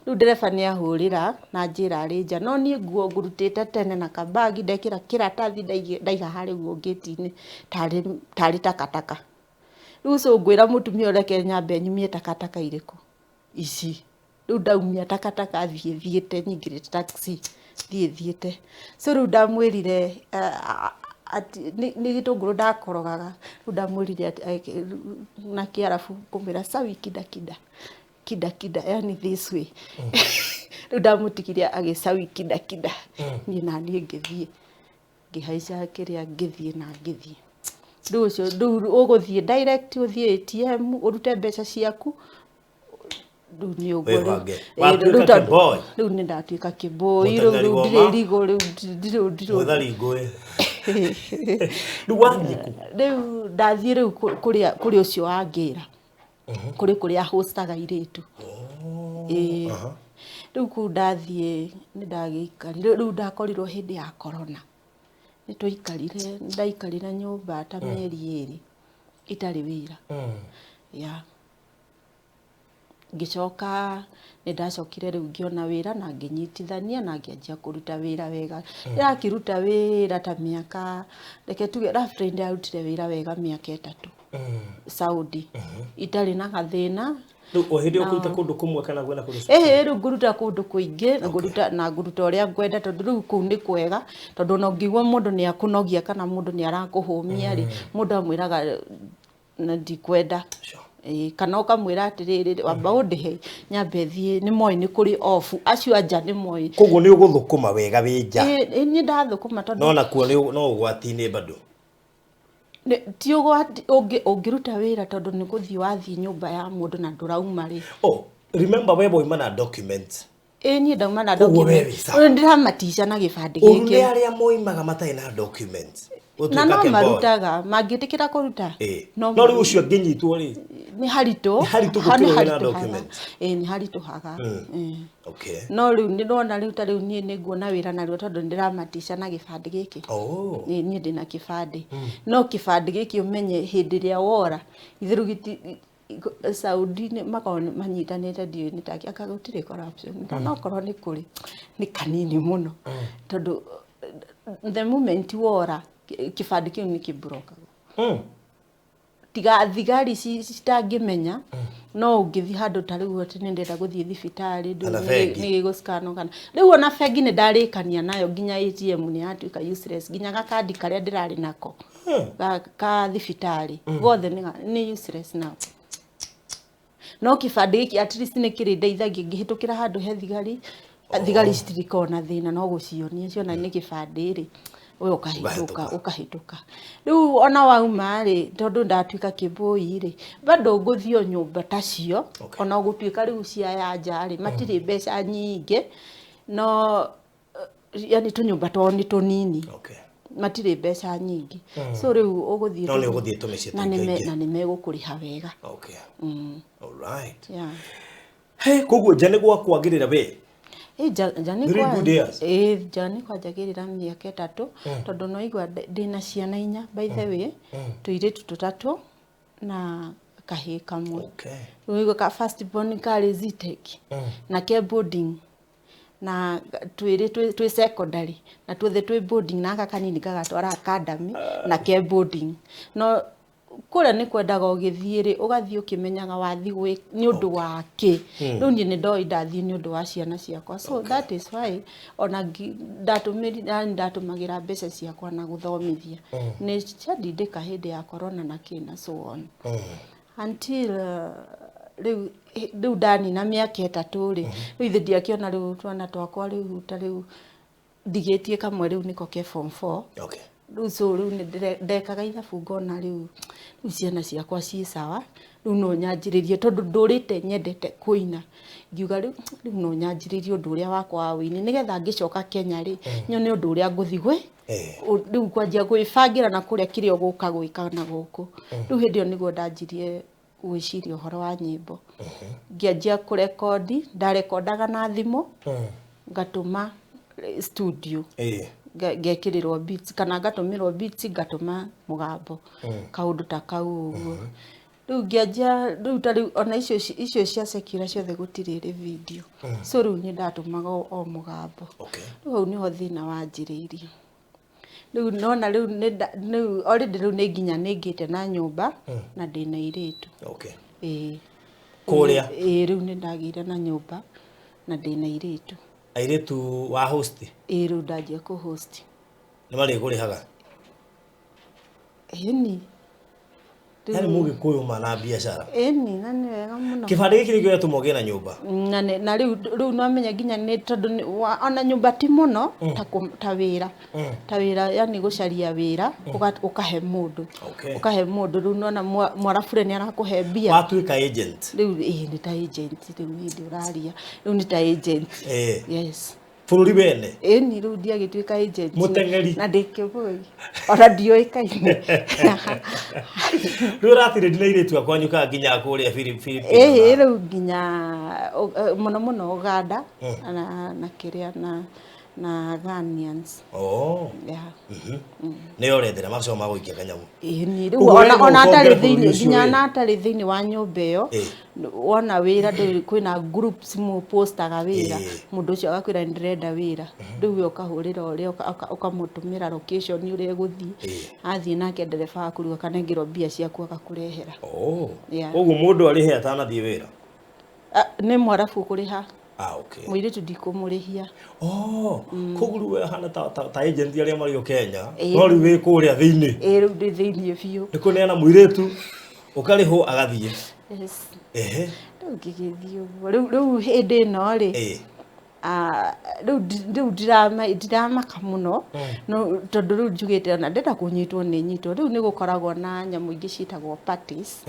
Rĩu ndereba nĩ ahũrĩra na njĩra arĩ nja, no niĩ nguo ngũrutĩte tene na kabagi, ndekĩra kĩratathi, ndaiga harĩa ũguo ngĩti-inĩ tarĩ takataka. Rĩu so ngwĩra mũtumia ũyũ, reke nyambe nyumie takataka irĩkũ ici. Rĩu ndaumia takataka, thiĩ thiĩte nyingĩrĩte taxi, thiĩ thiĩte. So rĩu ndamwĩrire atĩ nĩ gĩtũngũrũ ndakorogaga. Rĩu ndamwĩrire na kĩarabu kũmwĩra sawi kida kida kida kida, yani this way. Rĩu ndamũtigire agĩcawi kida kida, niĩ na niĩ ngĩthiĩ ngĩhaica kĩrĩa, ngĩthiĩ na ngĩthiĩ. Rĩu ũcio rĩu ũgũthiĩ direct ũthiĩ ATM ũrute mbeca ciaku. Rĩu nĩ ũguo rĩu. Wĩbange. Ĩĩ, Watuĩka rĩu tondũ- kĩboy. Rĩu nĩ ndatuĩka kĩboi rĩu. Mũteng'eri Rĩu wa ndirĩ ma. rigũ rĩu, ndirĩ Mwethari ngũĩ. Rĩu wathiĩ kũ? Rĩu ndathiĩ rĩu kũrĩa kũrĩ ũcio wangĩra kũrĩ kũrĩa hostaga airĩtu. Ĩĩ, rĩu kũu ndathiĩ nĩ ndagĩikarire. Rĩu ndakorirwo hĩndĩ ya corona, nĩ twaikarire, ndaikarire nyũmba ta mĩeri 2 itarĩ wĩra ya. Ngĩcoka nĩ ndacokire rĩu ngĩona wĩra na ngĩnyitithania na ngĩanjia kũruta wĩra wega. Ndĩrakĩruta wĩra ta mĩaka, reke tuge roughly ndĩrarutire wĩra wega mĩaka 3 Saudi, itarĩ na gathĩna. Rĩu o hĩndĩ ũkũruta kũndũ kũmwe kana kwĩna kũndũ? Ĩhĩ, rĩu ngũruta kũndũ kũingĩ, ngũruta na ngũruta ũrĩa ngwenda, tondũ rĩu kũu nĩ kwega, tondũ ona ũngĩigua mũndũ nĩ akũnogia kana mũndũ nĩ arakũhũmia rĩ, mũndũ amwĩraga na ndikwenda. Ĩĩ, kana ũkamwĩra atĩrĩrĩ, wamba ũndĩhe nyambe thiĩ, nĩ moĩ nĩ kũrĩ off, acio anja nĩ moĩ. Koguo nĩ ũgũthũkũma wega wĩ nja? Ĩĩ, niĩ ndathũkũma tondũ No nakuo nĩ no ũgwati-inĩ bado? Ti ũgwati ũngĩruta wĩra, tondũ nĩ gũthiĩ wathiĩ nyũmba ya mũndũ na ndũrauma rĩ. Oh, remember we wauma na documents. Ĩĩ, niĩ ndauma na Koguo we document. wĩ sawa. Rĩu ndĩramatica na gĩbandĩ Ũru nĩ gĩkĩ. arĩa moimaga matarĩ na documents. Na Gũtuĩka no kemboi. marutaga mangĩtĩkĩra kũruta. No rĩu ũcio angĩnyitwo rĩ? Nĩ haritũ. Nĩ haritũ Ha, nĩ gũkĩra wĩna haritũhaga. documents. Ĩĩ, nĩ haritũhaga. Ĩĩ. No rĩu nĩ ndona rĩu ta rĩu niĩ nĩ nguona wĩra narua, tondũ nĩ ndĩramatica na gĩbandĩ gĩkĩ. Ĩĩ, niĩ ndĩna kĩbandĩ, no kĩbandĩ gĩkĩ ũmenye hĩndĩ ĩrĩa wora itherũ gĩti Saudi nĩ makoragwo manyitanĩte, ndiũĩ nĩ taki anga gũtirĩ corruption, na okorwo nĩ kũrĩ nĩ kanini mũno, tondũ the moment wora kĩbandĩ kĩu nĩ kĩmburokagwo. Tiga thigari citangĩmenya, no ũngĩthiĩ handũ ta rĩu atĩ nĩ ndĩrenda gũthiĩ thibitarĩ Kana bengi. Nĩ gĩgũscanwo, kana rĩu ona bengi nĩ ndarĩkania nayo, nginya ATM nĩ yatuĩka useless, nginya gakandi karĩa ndĩrarĩ nako ka thibitarĩ gothe nĩ useless now. No kĩbandĩ gĩkĩ at least nĩ kĩrĩndeithagia ngĩhĩtũkĩra handũ he thigari, thigari citirĩkoragwo na thĩna, no gũcionia ciona nĩ kĩbandĩ rĩ, we ũkahĩtũka. Ũkahĩtũka. Ũkahĩtũka. Rĩu ona wauma rĩ, tondũ ndatuĩka kĩbũi rĩ, bado ngũthiĩ o nyũmba ta cio. Ona gũtuĩka rĩu cia ya nja rĩ, matirĩ mbeca nyingĩ, no yani tũnyũmba twao nĩ tũnini. Matirĩ mbeca nyingĩ, so rĩu ũgũthiĩ No nĩ ũgũthiĩ tũmĩciĩ na nĩ tũingĩ. Na nĩ megũkũrĩha wega. All right. Yeah. Hey, koguo nja nĩ gwakwagĩrĩra we? Ĩ, nja nĩ Three good years. Ĩ, nja nĩ kwanjagĩrĩra mĩaka 3, tondũ no igua ndĩna ciana 4, by the way, tũirĩtu tũtatũ na kahĩĩ kamwe. Rĩu igua ka first born karĩ Zetech na ke boarding, na twĩrĩ twĩ secondary, na tuothe twĩ boarding, na aka kanini gagatwara academy na ke boarding. No kũrĩa nĩ kwendaga ũgĩthiĩ rĩ, ũgathiĩ ũkĩmenyaga wathiĩ nĩ ũndũ wa kĩ. Rĩu niĩ nĩ ndoĩ ndathiĩ nĩ ũndũ wa ciana ciakwa, so that is why ona ndatũmĩri yani ndatũmagĩra mbeca ciakwa na gũthomithia, nĩ ciandindĩka hĩndĩ ya corona na kĩ na so on, until rĩu ndanina mĩaka 3 rĩ, rĩu ithe ndiakĩona rĩu twana twakwa, rĩu ta rĩu ndigĩtie kamwe, rĩu nĩko ke form 4. Rĩu so rĩu nĩ ndekaga ithabu, ngona rĩu ciana ciakwa ciĩ sawa, rĩu no nyanjĩrĩrie, tondũ ndũrĩte nyendete kũina, ngiuga rĩu no nyanjĩrĩrie ũndũ ũrĩa wakwa wa wũini, nĩgetha ngĩcoka Kenya rĩ, nyone ũndũ ũrĩa ngũthiĩ gwĩ rĩu kwanjia gwĩbangĩra na kũrĩa kĩrĩa ũgũka gwĩka na gũkũ. Rĩu hĩndĩ ĩyo nĩguo ndanjirie gwĩciria ũhoro wa nyĩmbo, ngĩanjia kũrekondi, ndarekondaga na thimũ, ngatũma studio, ngekĩrĩrwo beats kana ngatũmĩrwo beats, ngatũma mũgambo, kaũndũ ta kau ũguo. Rĩu ngĩanjia rĩu ta rĩu ona icio cia secular ciothe gũtirĩ ĩrĩ video, so rĩu niĩ ndatũmaga o mũgambo. Rĩu hau nĩho thĩna wanjĩrĩirie. Rĩu nona rĩu rĩu already rĩu nĩ nginya nĩ ngĩte na nyũmba na ndĩna airĩtu. Ĩĩ. Kũrĩa? Ĩĩ, rĩu nĩ ndagĩire na nyũmba na ndĩna airĩtu. Airĩtu wa host? Ĩĩ, rĩu ndanjia kũ host. Nĩ marĩkũrĩhaga? Ĩni. Yani mũgĩkũyũ ma na biacara. Ĩni, na nĩ wega mũno. Kĩbandĩ gĩkĩ nĩkĩo gĩatũma ũgĩe na nyũmba? Na rĩu no menya nginya nĩ tondũ ona nyũmba ti mũno ta wĩra, ta wĩra, yani gũcaria wĩra ũkahe mũndũ. Ũkahe mũndũ, rĩu nona mwarabure nĩ arakũhe mbia. Watuĩka agent. Rĩu ĩĩ, nĩ ta agent, rĩu hĩndĩ ũraria rĩu nĩ ta agent. Yes. Bũrũri wene. Ĩni, rĩu ndiagĩtuĩka agent. Mũteng'eri. Na ndĩ kĩbũi ona ndiũĩkaine. Rĩu ũratirĩ na airĩtu akwa nyukaga nginya kũrĩa Philippines? Ĩhĩ, rĩu nginya mũno mũno Uganda na kĩrĩa na Na Ghanaians. Oh. Yeah. Nĩyo ũrethera magacoka magũikia kanyamũ. Ĩĩ rĩu Ũguo ona we no ona ũtonge atarĩ bũrũri thĩinĩ ũcio nginya ĩ. ona atarĩ thĩinĩ wa nyũmba ĩyo. Wona wĩra ndũĩ kwĩna groups mũpostaga wĩra. Mũndũ ũcio agakwĩra nĩ ndĩrenda wĩra. Rĩu we ũkahũrĩra ũrĩa ũkamũtũmĩra location ũrĩa ĩgũthiĩ. Athiĩ nake ndereba waku rĩu akanengerwo mbia ciaku agakũrehera. Oh. Yeah. Koguo mũndũ arĩhe atanathiĩ wĩra. Ah, nĩ mwarabu kũrĩha. Ah, okay. Mũirĩtu ndikũmũrĩhia. Oh, koguo rĩu we hana ta agent arĩa marĩ o Kenya, Ĩĩ. no rĩu wĩ kũrĩa thĩinĩ. Ĩĩ rĩu ndĩ thĩinĩ biũ. Nĩ kũneana mũirĩtu, ũkarĩhwo agathiĩ. Yes. Ehe. Rĩu ngĩgĩthiĩ ũguo. Rĩu hĩndĩ ĩno rĩ, rĩu rĩu ndiramaka mũno, no tondũ rĩu njugĩte ona ndenda kũnyitwo nĩ nyitwo. Rĩu nĩ gũkoragwo na nyamũ ingĩ ciĩtagwo parties.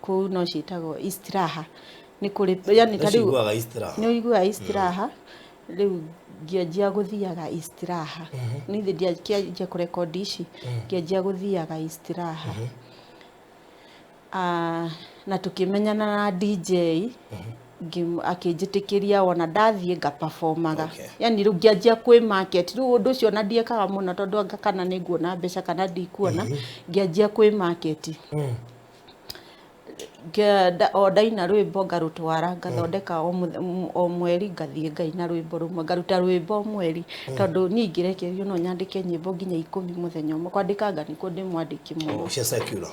Kũu no ciĩtagwo istiraha. Nĩ kũrĩ, yani ta rĩu Nĩciguaga istiraha. Nĩ ũiguaga istiraha. Rĩu ngĩanjia gũthiaga istiraha. Niĩ thĩ ndianjia kũrekondi ici, ngĩanjia gũthiaga istiraha. Na tũkĩmenyana na DJ, akĩnjĩtĩkĩria ona ndathiĩ ngaperformaga. Yani rĩu ngĩanjia kwĩ market. Rĩu ũndũ ũcio ona ndiekaga mũno tondũ anga kana nĩ nguona mbeca kana ndikuona, ngĩanjia kwĩ market. O ndaina rwĩmbo ngarũtwara, ngathondeka o mweri ngathiĩ ngaina rwĩmbo rũmwe, ngaruta rwĩmbo o mweri. Tondũ niĩ ingĩrekererio no nyandĩke nyĩmbo nginya 10 mũthenya ũmwe. Kwandĩkanga nĩkuo ndĩ mwandĩki mũno. Oh, cia secular.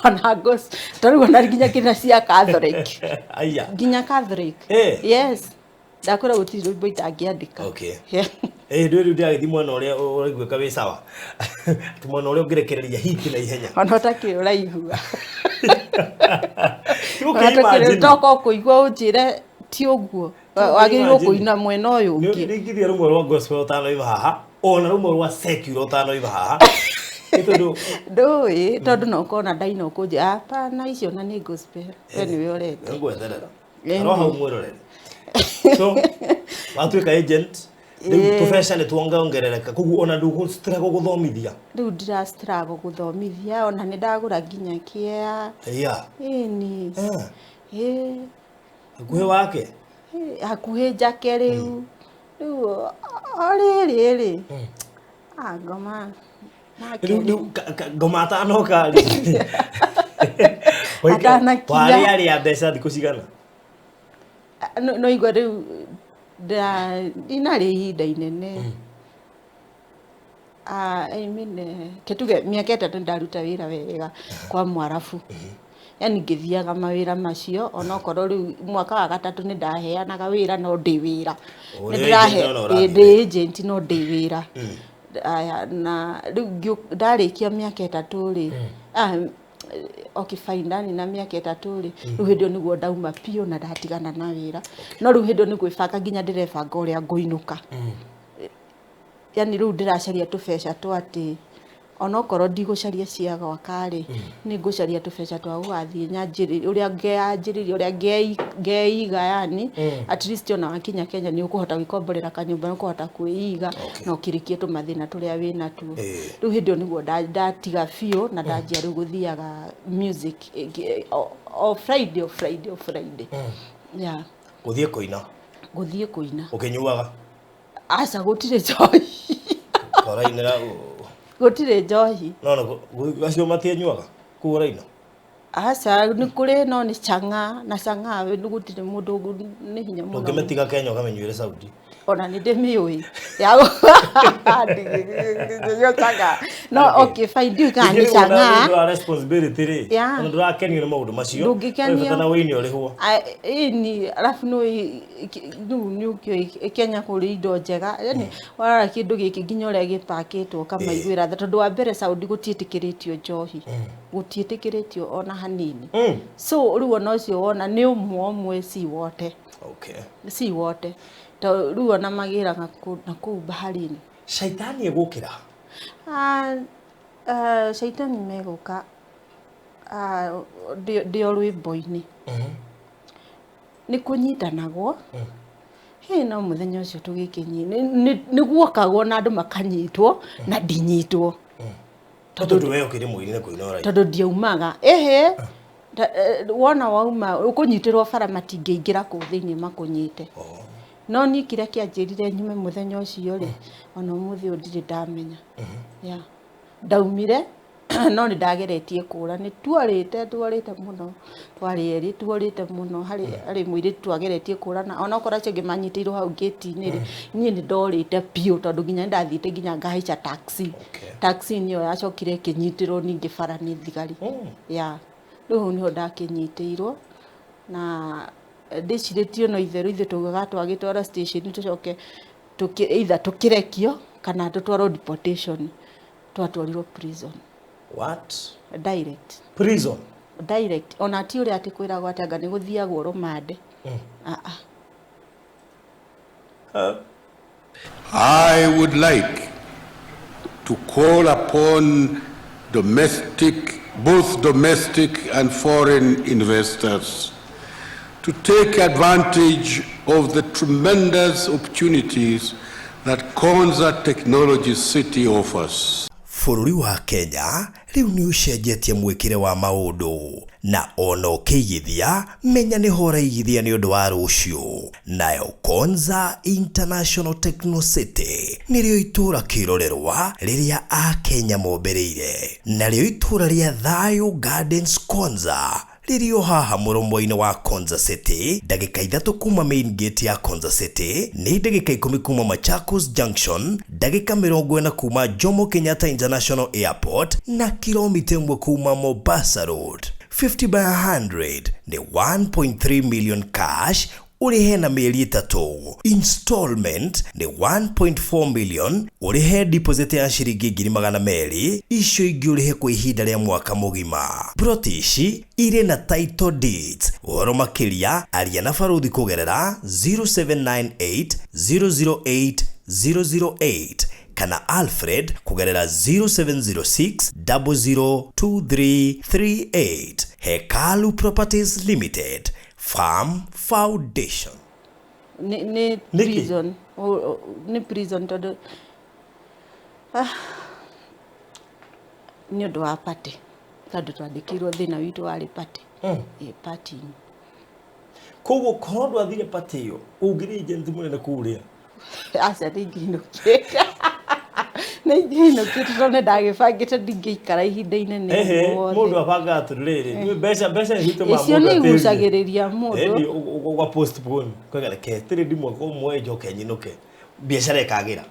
Ona gospel. Ta rĩu ona nginya kĩrĩa cia Catholic. Aya. Nginya Catholic. Yes. Ndakwĩra gũtirĩ rwĩmbo itangĩandĩka. Okay. Ndũĩ rĩu ndĩragĩthiĩ mwena ũrĩa ũraiguĩka wĩ sawa. Ti mwena ũrĩa ũngĩrekereria hiti na ihenya. Ona ũtakĩrĩ ũraigua. Ti Ona ũtakĩrĩ ũkĩ-imagine. ũtoka ũkũigua ũnjĩre ti ũguo. Ti ũkĩ-imagine. Wagĩrĩirwo kũina mwena ũyũ Nĩ ũngĩ. ũringithia rũmwe rwa gospel ũtanoima haha, ona rũmwe rwa secular ũtanoima haha. Nĩ tondũ Ndũĩ, tondũ no ũkona ndaina ũkũnjĩra, hapana, icio na nĩ gospel. We nĩwe ũrete. Nĩngwetherera. Ĩni. Ro hau mwĩrorere. So, watuĩka agent, rĩu tũbeca nĩ tuongongerereka, koguo ona ndũgũ struggle gũthomithia. Rĩu ndira struggle gũthomithia, ona nĩ ndagũra nginya kĩa. Iya. Ĩni. Hakuhĩ wake? Hakuhĩ njake rĩu. Rĩu, o rĩrĩ rĩ. Ah, ngoma. Nake Rĩu, rĩ. rĩu, ngoma atanoka rĩ. Atanakinya. Warĩa arĩa mbeca thikũ cigana? No igua rĩu ndinarĩ ihinda inene. I mean, kĩtuge mĩaka 3 ndaruta wĩra wega kwa Mwarabu. Yani ngĩthiaga mawĩra macio, onokorwo rĩu mwaka wa gatatũ nĩ ndaheanaga wĩra no ndĩ wĩra. Ũrĩ Nĩ ndĩrahe- agent no ũrathiĩ ndĩ agent no ndĩ wĩra. Aya, na rĩu ndarĩkia mĩaka 3 rĩ, okay, fine, ndani na mĩaka 3 rĩ, rĩu hĩndĩ ĩyo nĩguo ndauma biũ na ndatigana na wĩra. No rĩu hĩndĩ ĩyo nĩ gwĩbanga nginya ndĩrebanga ũrĩa ngũinũka. Yani rĩu ndĩracaria tũbeca twa atĩ onokorwo ndigũcaria cia gwaka rĩ, nĩ ngũcaria tũbeca twa gũgathiĩ nyanjĩrĩrie, ũrĩa ngeanjĩrĩria, ũrĩa ngeiga yani, at least ona wakinya Kenya nĩ ũkũhota gwĩkomborera kanyũmba, nĩ ũkũhota kwĩiga, na ũkĩrĩkie tũmathĩna tũrĩa wĩnatuo. Rĩu hĩndĩ ĩyo nĩguo ndatiga biũ na ndanjia rĩu gũthiaga music, o Friday, o Friday, o Friday. Yeah. Gũthiĩ kũina? Gũthiĩ kũina. Ũkĩnyuaga? Aca, gũtirĩ njohi. Ũrainĩra Gũtirĩ njohi. No, no, acio matianyuaga? Kũu ũraina? Aca, nĩ kũrĩ no nĩ chang'aa, na chang'aa nĩ gũtirĩ mũndũ nĩ hinya mũno. Ndũngĩmĩtiga Kenya ũkamĩnyuĩre Saudi. Ona nĩ ndĩmĩũĩ. Ya ndingĩnyua chang'aa. No, okay, fine, ndiũĩ kana nĩ Ningĩ rĩu ona chang'aa. nĩ ũndũ wa responsibility rĩ, Yeah. ona ndũrakenio nĩ maũndũ macio. Ndũngĩkenio. Ũrĩ bata na wĩini ũrĩhwo. Ĩni, arabu nĩ rĩu nĩ ũkĩũĩ Kenya kũrĩ indo njega. Yani, warora kĩndũ gĩkĩ nginya ũrĩa gĩpakĩtwo ũkamaiguĩra tha. Tondũ wa mbere Saudi gũtiĩtĩkĩrĩtio njohi. Gũtiĩtĩkĩrĩtio ona hanini. So rĩu ona ũcio wona nĩ ũmwe ũmwe si wote. Si wote. To rĩu ona magĩraga na kũu baharini. Shaitani egũkĩra? Shaitani megũka, ndĩ o rwĩmbo-inĩ. Nĩ kũnyitanagwo. Hĩ, no mũthenya ũcio tũgĩkĩnyi-, nĩ guokagwo na andũ makanyitwo na ndinyitwo. Tondũ we ũkĩrĩ mũini na kũina ũraina. Tondũ ndiaumaga. Ĩhĩ, wona wauma, ũkũnyitĩrwo bara matingĩingĩra kũu thĩinĩ makũnyite. No niĩ kĩrĩa kĩanjĩrire nyume mũthenya ũcio rĩ, ona ũmũthĩ ũyũ ndirĩ ndamenya. Yeah. Ndaumire no nĩ ndageretie kũra, nĩ tuorĩte tuorĩte mũno, twarĩ erĩ tuorĩte mũno, harĩ harĩ mũirĩtu twageretie kũrana, onokorwo acio angĩ manyitĩirwo hau ngĩti-inĩ rĩ, niĩ nĩ ndorĩte biũ tondũ nginya nĩ ndathiĩte nginya ngahaica taxi. Taxi nĩyo yacokire ĩkĩnyitĩrwo ningĩ bara nĩ thigari. Yeah. Rĩu hau nĩho ndakĩnyitĩirwo na ndĩcirĩtie no itherũ ithuĩ twaugaga twagĩtwarwo station tũcoke either tũkĩrekio kana tũtwarwo deportation. Twatwarirwo prison. What? Direct. Prison? Direct. Ona ti ũrĩa atĩ kwĩragwo atĩ anga nĩ gũthiagwo rũmande. Ah, ah. I would like to call upon domestic, both domestic and foreign investors to take advantage of the tremendous opportunities that Konza Technology City offers. Bũrũri wa Kenya rĩu nĩ ũcenjetie mwĩkĩre wa maũndũ na ona ũkĩigithia menya nĩho ũraigithia nĩ ũndũ wa rũciũ. Nayo Konza International Techno City nĩrĩo itũũra kĩrorerwa rĩrĩa Akenya mombĩrĩire, narĩo itũũra rĩa Thayo Gardens Konza rĩrĩ o haha mũromo-inĩ wa Konza City, ndagĩka 3 kuma main gate ya Konza City, nĩ ndagĩka 10 kuma Machakos Junction, ndagĩka 40 kuma Jomo Kenyatta International Airport na kilomita 1 kuma Mombasa Road. 50 by 100 nĩ 1.3 million cash ũrĩhe na mĩeri 3. Installment nĩ 1.4 million ũrĩhe deposit ya ciringi ngiri magana merĩ, icio ingĩ ũrĩhe kwa ihinda rĩa mwaka mũgima. Plot ici irĩ na title deeds. Ũhoro makĩria aria na baruthi kũgerera 0798 008 008 kana Alfred kũgerera 0706 002338. Hekalu Properties Limited, Farm Foundation. Nĩ Nĩkĩ? Prison. Nĩ prison tondũ nĩ ũndũ wa party, tondũ twandĩkĩirwo thĩna witũ warĩ party. Ĩ, party. Koguo korwo ndwathire party ĩyo ũngĩrĩ agent mũnene kũrĩa? Aca, nĩ ingĩinũkĩte, nĩ ingĩinũkĩte tondũ nĩ ndagĩbangĩte ndingĩikara ihinda inene Ehe, ũguo mũndũ wothe. abangaga atĩrĩrĩ, nĩ mbeca nĩ itũmaga Icio mũndũ nĩ atĩrie. igucagĩrĩria mũndũ. Ĩni, ũga postpone kwega reke tĩrĩ ndi mwaka ũmwe njoke nyinũke biacara ĩkagĩra.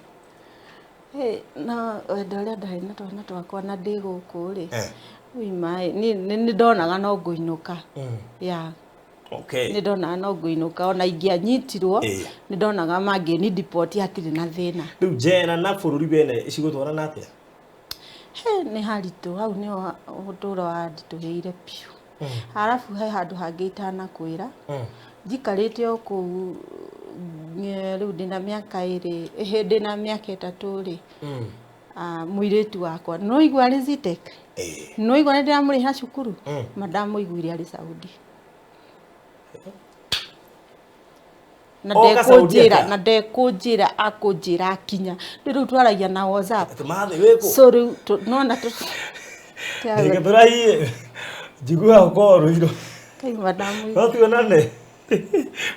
Ĩ, no wendo ũrĩa ndarĩ na twana twakwa na ndĩ gũkũ rĩ, uima ĩ, niĩ nĩ ndonaga no ngũinũka. Yeah. Nĩ ndonaga no ngũinũka ona ingĩanyitirwo, nĩ ndonaga mangĩni deport hatirĩ na thĩna. Rĩu njera na bũrũri wene cigũtwarana atĩa? He, nĩ haritũ, hau nĩho ũtũũro wanditũhĩire biũ. Arabu he handũ hangĩ itanakwĩra. Njikarĩte o kũu, rĩu ndĩna mĩaka 2, ndĩna mĩaka 3 rĩ, mũirĩtu wakwa, nĩ waigua arĩ Zetech? Nĩ waigua nĩ ndĩramũrĩha cukuru? Ma ndamũiguire arĩ Saudi. Na Oka Saudi ndekũnjĩra, atĩa? na ndekũnjĩra, akũnjĩra akinya. Rĩu twaragia na WhatsApp. Atĩ mathĩ wĩkũ? So rĩu nona Ndĩngĩ tũraiye. Njiguaga ũkorwo rũirũ. Kaima ndamũigua. No tuonane.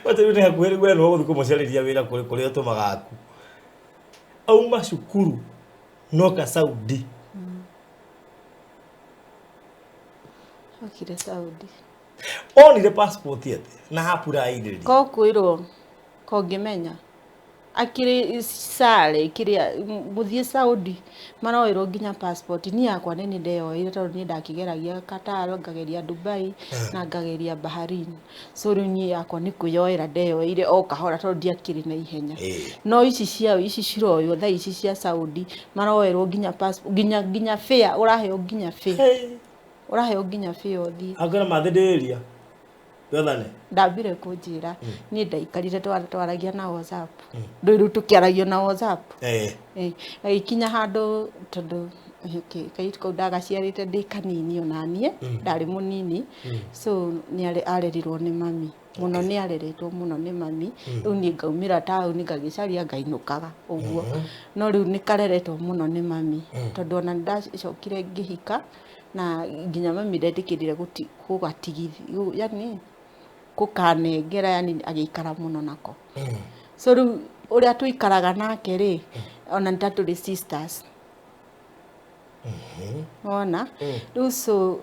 Wacha rĩu nĩ hakuhĩ rĩu we nĩwe ũgũthiĩ kũmũcarĩria wĩra kũrĩa ũtũmaga aku. Auma cukuru noka Saudi. Okire Saudi. Onire passport atĩ na hapurairĩria. Ko kwĩrwo kongĩmenya akĩrĩ sare kĩrĩa gũthiĩ Saudi maroerwo nginya passport. Niĩ yakwa nĩ ndeyoeire tondũ niĩ ndakĩgeragia Qatar, ngageria Dubai na ngageria Bahrain. So rĩu niĩ yakwa nĩ kwĩyoera ndeyoeire o kahora tondũ ndiakĩrĩ na ihenya. No ici ciao ici ciroywo thaa ici cia Saudi maroerwo nginya passport, nginya fare, ũraheo nginya fare. Ũraheo nginya fare ũthiĩ. Angĩona mathĩ ndĩria. Wethane. Ndambire kũnjĩra, niĩ ndaikarire twaragia na WhatsApp. Rĩu rĩu tũkĩaragia na WhatsApp. Agĩkinya handũ tondũ kairĩtu kau ndagaciarĩte ndĩ kanini ona niĩ, ndarĩ mũnini. So nĩ arerirwo nĩ mami. Mũno nĩ areretwo mũno nĩ mami. Rĩu niĩ ngaumĩra taũni ngagĩcaria ngainũkaga ũguo. No rĩu nĩ kareretwo mũno nĩ mami. Tondũ ona ndacokire ngĩhika na nginya mami ndetĩkĩrire gũgatigithia, yani gũkanengera, yani agĩikara mũno nako. So rĩu ũrĩa tũikaraga nake rĩ, ona nĩ ta tũrĩ sisters. Wona rĩu, so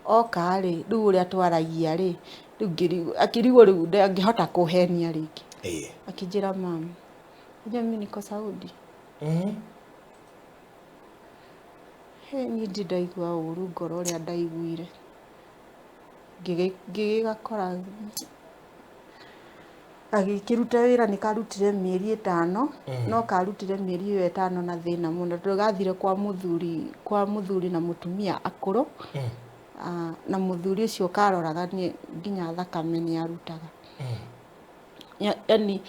oka rĩ, rĩu ũrĩa twaragia rĩ, rĩu akĩrigwo rĩu ndangĩhota kũhenia rĩngĩ. Akĩnjĩra, "Mam, unajua mimi niko Saudi." He, niĩ ndi ndaigua ũru ngoro ũrĩa ndaiguire. Ngĩgĩgakora gagĩkĩruta wĩra, nĩ karutire mĩeri 5, no karutire mĩeri ĩyo 5 na thĩna mũno, tondũ gathire kwa mũthuri na mũtumia akũrũ. Ah, na mũthuri ũcio karoraga nĩ nginya thakame nĩ arutaga. Yani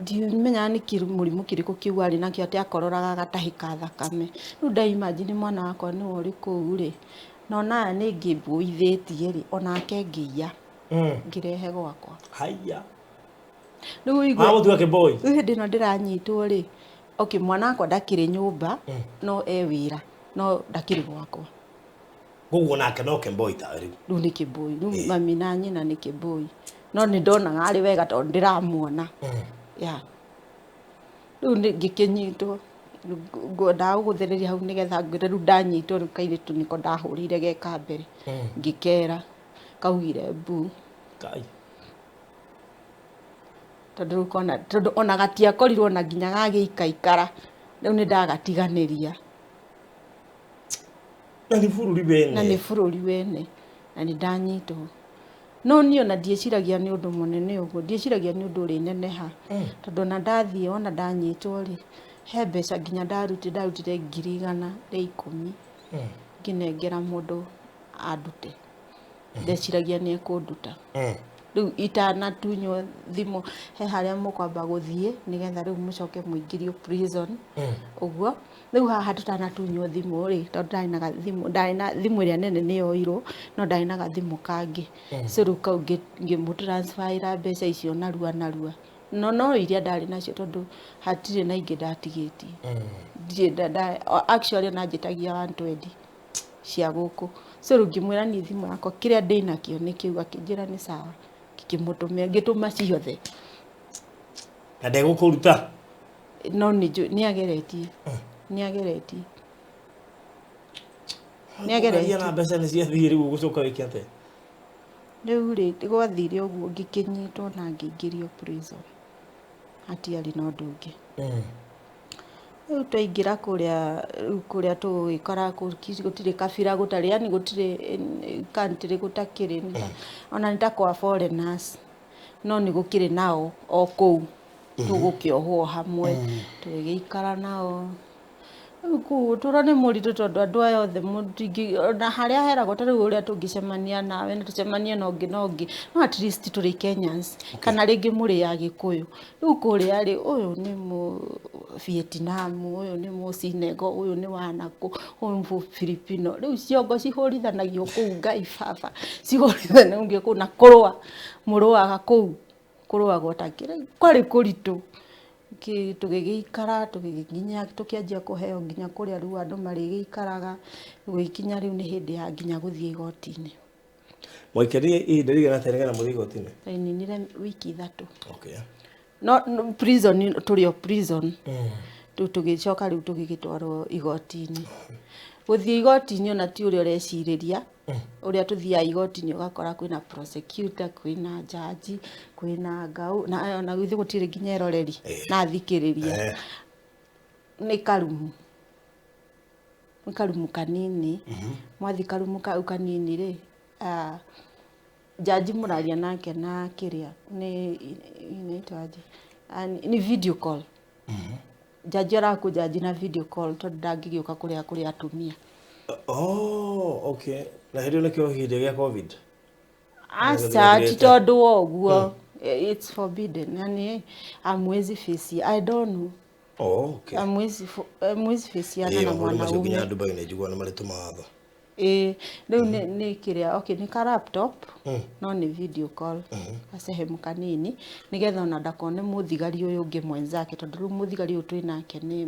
ndimenyaga nĩ mũrimũ kĩrĩkũ kĩu arĩ nakĩo, atĩ akororaga agatahĩka thakame. Rĩu ndaimagine mwana wakwa nĩwe ũrĩ kũu rĩ, na ona aya nĩ ngĩmbuithĩtie rĩ, onake ngĩiya, ngĩrehe gwakwa. Haya. Rĩu ũigue. Mamũtua kĩboi. Rĩu hĩndĩ ĩno ndĩranyitwo rĩ, okay, mwana wakwa ndakĩrĩ nyũmba, no e wĩra, no ndakĩrĩ gwakwa. Koguo nake no kĩmboi tawe rĩu. Rĩu nĩ kĩmbũi rĩu, mami na nyina nĩ kĩmbũi, no nĩ ndonaga arĩ wega tondũ ndĩramuona ya. Rĩu nĩ ngĩkĩnyitwo. Rĩu ngwendaga gũgũthereria hau nĩgetha ngwĩre rĩu ndanyitwo, rĩu kairĩtu nĩko ndahũrĩire ge ka mbere, ngĩkera, kaugire mbu. Kai. Tondũ rĩu kona, tondũ ona gatiakorirwo na nginya gagĩikaikara, rĩu nĩ ndagatiganĩria. Na nĩ bũrũri wene. Na nĩ bũrũri wene, na nĩ ndanyitwo, no niĩ ona ndiĩciragia nĩ ũndũ mũnene ũguo, ndiĩciragia nĩ ũndũ ũrĩneneha, tondũ ona ndathiĩ, ona ndanyitwo rĩ, he mbeca nginya ndarutire 110,000, ngĩnengera mũndũ andute, ndeciragia nĩ ekũnduta. Rĩu itanatunywo thimũ, he harĩa mũkwamba gũthiĩ nĩgetha rĩu mũcoke mũingĩrio prison. Ũguo rĩu haha tũtanatunywo thimũ rĩ, tondũ ndarĩ na gathimũ, ndarĩ na thimũ ĩrĩa nene nĩ yoirwo, no ndarĩ na gathimũ kangĩ. So rĩu kau ngĩmũtransferĩra mbeca icio narua narua, no iria ndarĩ nacio, tondũ hatirĩ na ingĩ ndatigĩtie. Ndirĩ actually ona njĩtagia 120 cia gũkũ. So rĩu ngĩmwĩra niĩ thimũ yakwa kĩrĩa ndĩnakĩo nĩ kĩu, akĩnjĩra nĩ sawa, ngĩkĩmũtũmĩra, ngĩtũma ciothe. Na ndegũkũruta. No nĩ njũĩ nĩ ageretie, nĩ ageretie, nĩ ageretie. Na mbeca nĩ ciathiĩ, rĩu ũgũcoka wĩke atĩa? Rĩu rĩ, gwathire ũguo, ngĩkĩnyitwo na ngĩingĩrio prison, hatiarĩ na ũndũ ũngĩ. Rĩu twaingĩra kũrĩa, rĩu kũrĩa tũgũgĩkora gũtirĩ kabira, gũtarĩ, yani gũtirĩ country gũtakĩrĩ, ona nĩ ta kwa foreigners, no nĩ gũkĩrĩ nao o kũu tũgũkĩohwo hamwe, tũgĩgĩikara nao. Rĩu kũu ũtũũro nĩ mũritũ, tondũ andũ aya othe ona harĩa heragwo, ta rĩu ũrĩa tũngĩcemania nawe na tũcemanie na ũngĩ na ũngĩ, no at least tũrĩ Kenyans, kana rĩngĩ mũrĩ a Gĩkũyũ. Rĩu kũrĩa rĩ, ũyũ nĩ mũ Vietnam, ũyũ nĩ mũ Senegal, ũyũ nĩ wa nakũ, ũyũ nĩ Filipino. Rĩu ciongo cihũrithanagio kũu, Ngai baba, cihũrithanagio kũu na kũrũa mũrũaga kũu, kũrũagwo ta kĩrĩ kwarĩ kũritũ. Tũgĩgĩikara, tũgĩgĩkinya, tũkĩanjia kũheo nginya kũrĩa rĩu andũ marĩgĩikaraga, gũgĩkinya rĩu nĩ hĩndĩ ya nginya gũthiĩ igoti-inĩ. Mwaikarire ihinda rĩigana atĩa nĩgetha mũthiĩ igoti-inĩ? Twaninire wiki 3. Okay. No prison, tũrĩ o prison. Rĩu tũgĩcoka, rĩu tũgĩgĩtwarwo igoti-inĩ. Gũthiĩ igoti-inĩ ona ti ũrĩa ũrecirĩria, ũrĩa tũthiaga igoti-inĩ ũgakora kwĩna prosecutor, kwĩna jaji, kwĩna ngau, na ona githĩ gũtirĩ nginya eroreri na athikĩrĩria. Nĩ karumu, nĩ karumu kanini. Mwathi karumu kau kanini rĩ, ah, jaji mũraria nake na kĩrĩa nĩ inaitwa aje? Ah, nĩ video call. Jaji arakũjaji na video call, tondũ ndangĩgĩũka kũrĩa kũrĩ atumia. Oh, okay. Na hĩndĩ ĩyo nĩkĩo hĩndĩ gĩa COVID. Aca, ti tondũ wa ũguo. It's forbidden, yani amwezi face, I don't know. Oh, okay. Amwezi faciana na Mabũrũri macio nginya mwanaume. Dubai nĩ njiguaga nĩ marĩ tũmawatho. Ĩĩ, rĩu nĩ kĩrĩa, okay, nĩ ka laptop, no nĩ video call, gacehemu kanini, nĩgetha ona ndakone mũthigari ũyũ ũngĩ mwenzake, tondũ rĩu mũthigari ũyũ twĩ nake nĩ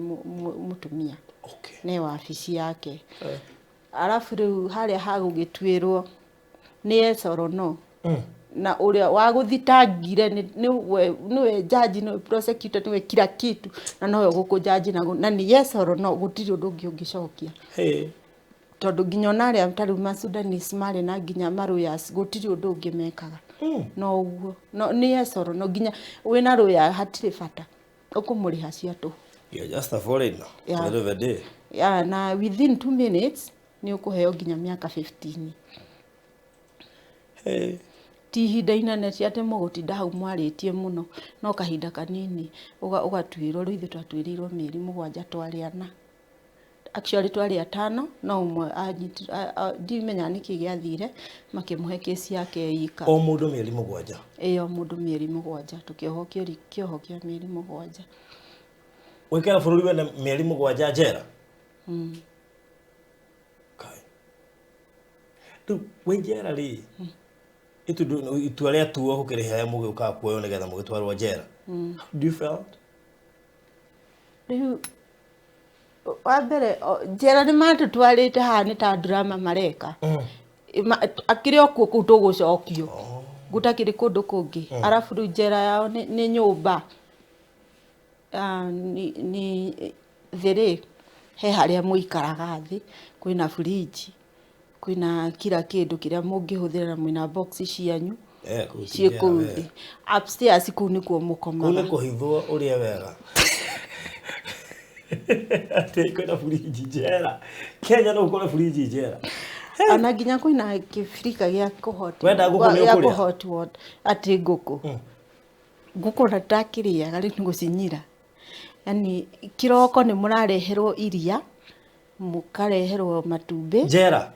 mũtumia. Nĩ wabici yake. Arabu rĩu harĩa hagũgĩtuĩrwo nĩ yes or no. Na ũrĩa wagũthitangire nĩwe judge, nĩwe prosecutor, nĩwe kila kitu, na nowe ũgũkũ-judge na nĩ yes or no, gũtirĩ ũndũ ũngĩ ũngĩcokia. Hey. Tondũ nginya ona arĩa ta rĩu ma-Sudanese marĩ na nginya ma-lawyers, gũtirĩ ũndũ ũngĩ mekaga. No ũguo no nĩ yes or no, nginya wĩna lawyer hatirĩ bata, ũkũmũrĩha cia tũhũ. You're just a foreigner. Yeah. At the end of the day. Yeah, na within 2 minutes nĩ ũkũheo nginya mĩaka 15. Hey. Ti ihinda inene, ti atĩ mũgũtinda hau mwarĩtie mũno, no kahinda kanini ũgatuĩrwo. Rĩu ithuĩ twatuĩrĩirwo mĩeri 7 twarĩ ana, actually twarĩ atano, no ũmwe ndimenya nĩkĩ gĩathire makĩmũhe kesi yake ika. O mũndũ mĩeri 7? Ĩyo, mũndũ mĩeri 7, tũkĩohwo kĩoho kĩa mĩeri 7. Gwĩkĩra bũrũri wene mĩeri 7 njera? Kai. Rĩu wĩ njera rĩ, itua rĩatuo gũkĩrĩ harĩa mũgĩũkaga kuoywo nĩgetha mũgĩtwarwo njera. How do you felt? Rĩu wa mbere njera nĩ matũtwarĩte haha nĩ ta drama mareka. Akĩrĩ o kuo kũu tũgũcokio, gũtakĩrĩ kũndũ kũngĩ. Arabu rĩu njera yao nĩ nyũmba. Ah, nĩ thĩ rĩ, he harĩa mũikaraga thĩ, kwĩna fridge, kwĩna kila kĩndũ kĩrĩa mũngĩhũthĩra, na mwĩna box cianyu. Eh, kũu ti ciĩ njera kũu we. Thĩ upstairs, kũu nĩkuo Kũu nĩ mũkomaga. kũhithwo ũrĩe wega. Atĩ kwĩna fridge njera? Kenya no ũkore fridge njera? Ona nginya kwĩna kĩbirika gĩa kũhot Wenda ngũkũ nĩ gĩa ũkũrĩa? kũhot water. Atĩ ngũkũ ona ndakĩrĩaga rĩu nĩ gũcinyira. Yani kĩroko nĩ mũrareherwo iria, mũkareherwo matumbĩ. Njera?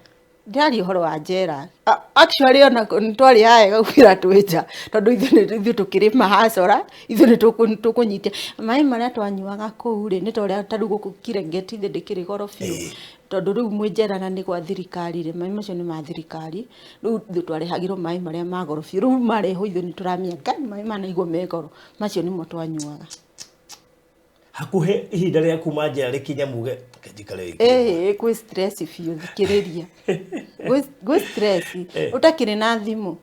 Ndĩraria ũhoro wa njera. Actually ona nĩ twarĩ wega gũkĩra twĩ nja, tondũ ithuĩ tũkĩrĩ mahacora, ithuĩ nĩ tũkũnyitia maĩ marĩa twanyuaga kũu rĩ, nĩ ta ũrĩa ta rĩu gũkũ Kirengeti thĩ ndĩkĩrĩ goro biũ. Tondũ rĩu mwĩ njera na nĩ gwa thirikari rĩ, maĩ macio nĩ ma thirikari. Rĩu ithuĩ twarehagĩrwo maĩ marĩa ma goro biũ. Rĩu marehwo ithuĩ nĩ tũramenya ngai maĩ manaigwo me goro, macio nĩmo twanyuaga. Hakuhĩ ihinda rĩa kuma njera rĩkinye muge "Reke njikare wiki." Ĩĩ, kwĩ stress biũ, thikĩrĩria. Gwĩ stress. Ũtakĩrĩ na thimũ,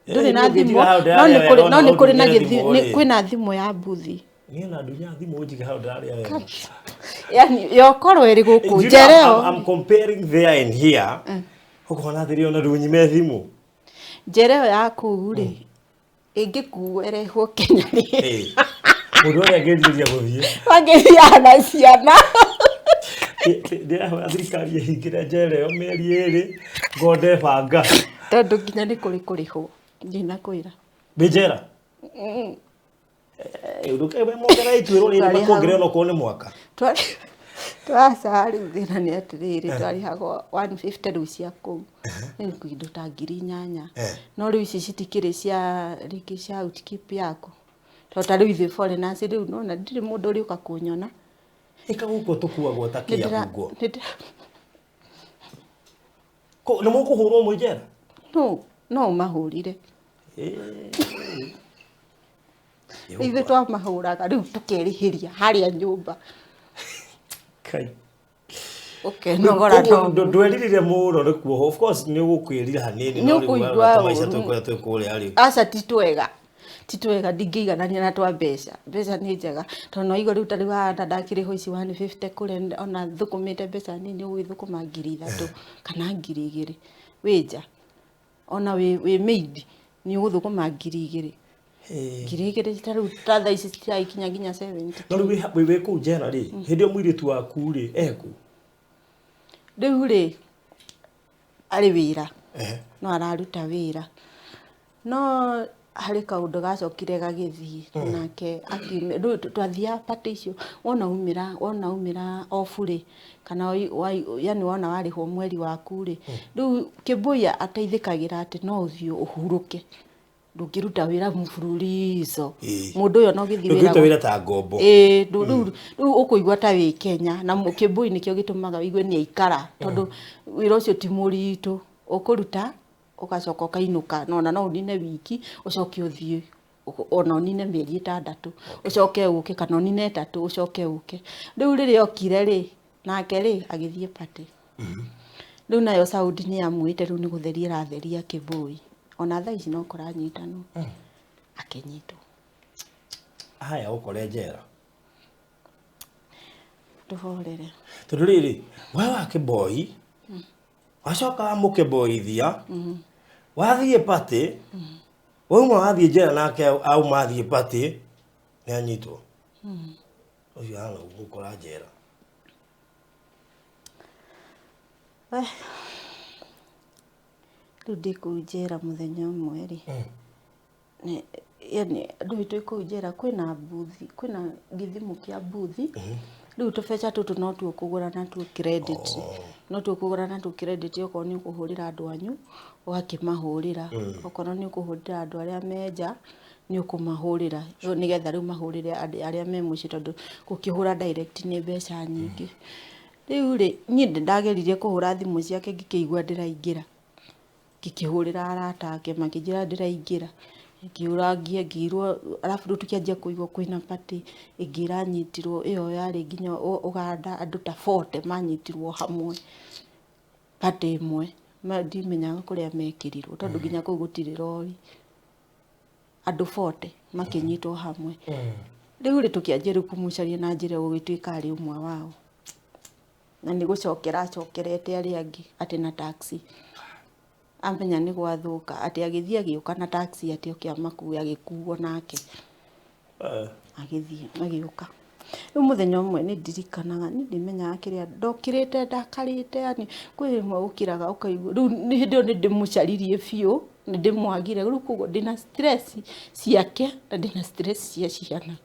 ndũrĩ na Niĩ thimũ, ũngĩnjiga hau no ndĩrarĩa nĩ wega, kũrĩ ona no nĩ kũrĩ na ũndunyĩre gĩthi thimũ nĩ rĩ. kwĩna thimũ ya mbuthi. Niĩ na ndunya thimũ ũnjige hau ndĩrarĩa wega. Yani yokorwo ĩrĩ gũkũ You know, njera ĩyo. I'm comparing there and here. Ũkona atĩrĩ ona ndunyime thimũ. Njera ĩyo ya kũu rĩ, ĩngĩkuo ĩrehwo Kenya rĩ, Eh. Mũndũ ũrĩa angĩrirĩria gũthiĩ. Wangĩthiaga na ciana. Ndĩrahoya thirikari ĩhingĩre njera ĩyo mĩeri 2 ngonde banga. Tondũ nginya nĩ kũrĩ kũrĩhwo, ndinakwĩra. Wĩ njera? Ndũkemongera ituĩro rĩrĩ. Twarĩhagwo. Makuongerera onokorwo nĩ mwaka. Twaca rĩu thĩna nĩ atĩrĩrĩ, twarĩhagwo 150 rĩu cia kũu, rĩu kĩndũ ta 8,000. No rĩu ici citikĩrĩ cia rĩngĩ cia upkeep yaku, tondũ ta rĩu ithuĩ foreigners rĩu nona ndirĩ mũndũ ũrĩũka kũnyona. Ĩka gũkũ tũkuagwo ta kĩabungwo. Nĩ mũkũhũrwo mwĩ njera? No ũmahũrire. Ithuĩ twamahũraga, rĩu tũkerĩhĩria harĩa nyũmba. Kai. Ũkenogora. Koguo No ndweririre mũno nĩ kuohwo? Of course nĩ ũgũkwĩrira hanini, Nĩ no rĩu ũkũigua tũmaica ũru. twĩ kũrĩa twĩ kũrĩa rĩ. Aca, ti twega, ti twega, ndingĩiganania na twa mbeca. Mbeca nĩ njega, tondũ no igua rĩu ta rĩu haha ta ndakĩrĩhwo ici 150 kũrĩa, ona thũkũmĩte mbeca nini, ũgũgĩthũkũma 3,000 kana 2,000 wĩ nja, ona wĩ maid nĩ ũgũthũkũma 2,000. 2,000 ta rĩu ta thaa ici citiragĩkinya nginya 70. No rĩu wĩ kũu njera rĩ, hĩndĩ ĩyo mũirĩtu waku rĩ eku? Rĩu rĩ, arĩ wĩra, no araruta wĩra, no harĩ kaũndũ gacokire gagĩthiĩ nake akiumĩra. Rĩu twathiaga party icio, wona umĩra off rĩ, kana yani wona warĩhwo mweri waku rĩ, rĩu Kĩmbũi ateithĩkagĩra atĩ no ũthiĩ ũhurũke, ndũngĩruta wĩra mfululizo. Mũndũ ũyũ ona ũgĩthiĩ Ndũngĩruta wĩra wĩra ta ngombo. Ĩĩ, rĩu ũkũigua ta wĩ Kenya na Kĩmbũi nĩkĩo gĩtũmaga wĩigue nĩ aikara, tondũ wĩra ũcio ti mũritũ, ũkũruta ũgacoka ũkainũka, na ona no ũnine wiki ũcoke ũthiĩ, ona ũnine mĩeri 6 ũcoke ũke, kana ũnine 3 ũcoke ũke. Rĩu rĩrĩa okire rĩ, nake rĩ agĩthiĩ party. Rĩu nayo Saudi nĩ yamwĩte, rĩu nĩ gũtheria ĩratheria Kĩbũi. Ona thaa ici no kũranyitanwo. Akĩnyitwo. Haya ũkore njera. Tũhorere. Tondũ rĩrĩ, we wakĩmboi, wacoka wamũkĩmboithia, wathiĩ party, wauma wathiĩ njera nake auma athiĩ party, nĩ anyitwo. Ũcio ahana gũkora njera. We. Rĩu ndĩ kũu njera mũthenya ũmwe rĩ, yani ndũĩ twĩ kũu njera kwĩna mbuthi, kwĩna gĩthimo kĩa mbuthi, rĩu tũbeca tũtũ no tuo ũkũgũra natuo credit, no tuo ũkũgũra natuo credit okorwo nĩ ũkũhũrĩra andũ anyu, ũgakĩmahũrĩra, okorwo nĩ ũkũhũrĩra andũ arĩa me nja, nĩ ũkũmahũrĩra, nĩgetha rĩu mahũrĩre andũ arĩa me mũciĩ tondũ gũkĩhũra direct nĩ mbeca nyingĩ. Rĩu rĩ, niĩ nĩ ndageririe kũhũra thimũ ciake ngĩkĩigua ndĩraingĩra. Ngĩkĩhũrĩra arata ake makĩnjĩra ndĩraingĩra. Ngĩũra ngĩirwo arabu rĩu tũkĩanjia kũigua kwĩna party ĩngĩ ĩranyitirwo ĩyo yarĩ nginya Ũganda andũ ta 40 manyitirwo hamwe party ĩmwe. Ndimenyaga kũrĩa mekĩrirwo tondũ nginya kũu gũtirĩ rori. Andũ 40 makĩnyitwo hamwe. Rĩu rĩ tũkĩanjia rĩu kũmũcaria na njĩra gũgĩtuĩka arĩ ũmwe wao. Na nĩ gũcokera acokerete arĩa angĩ atĩ na taxi. Amenya nĩ gwathũka atĩ agĩthiĩ agĩũka na taxi atĩ oke amakue agĩkuo nake. Agĩthiĩ agĩũka. Rĩu mũthenya ũmwe nĩ ndirikanaga niĩ ndimenyaga kĩrĩa ndokĩrĩte ndakarĩte yani kwĩ rĩmwe ũkĩraga ũkaigua rĩu hĩndĩ ĩyo nĩ ndĩmũcaririe biũ nĩ ndĩmwagire rĩu koguo ndĩna stress ciake na ndĩna stress cia ciana.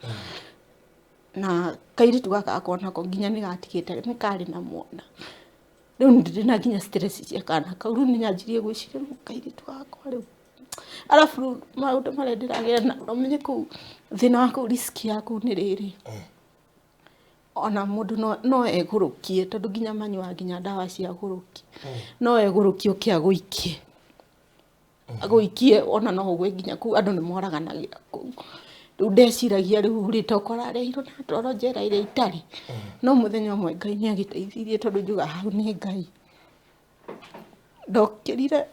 Na kairĩtu gaka gakwa nako nginya nĩ gatigĩte nĩ karĩ na mwana. Rĩu ndĩna nginya stress cia kana kau rĩu nĩ nyanjirie gwĩciria rĩu kairĩtu gakwa rĩu. Arabu rĩu maũndũ marĩa ndĩragera na ũmenye kũu thĩna wa kũu risk ya kũu nĩ rĩrĩ. Ona mũndũ no egũrũkie tondũ nginya manyuaga nginya ndawa cia gũrũki. No egũrũkie ũke agũikie. Agũikie ona no ũgwe nginya kũu andũ nĩ moraganagĩra kũu. Rĩu ndeciragia rĩu rĩ tokorwo arehirwo na atwarwo njera ĩrĩa itarĩ. No mũthenya ũmwe Ngai nĩ agĩteithirie tondũ njugaga hau nĩ Ngai. Ndokĩrire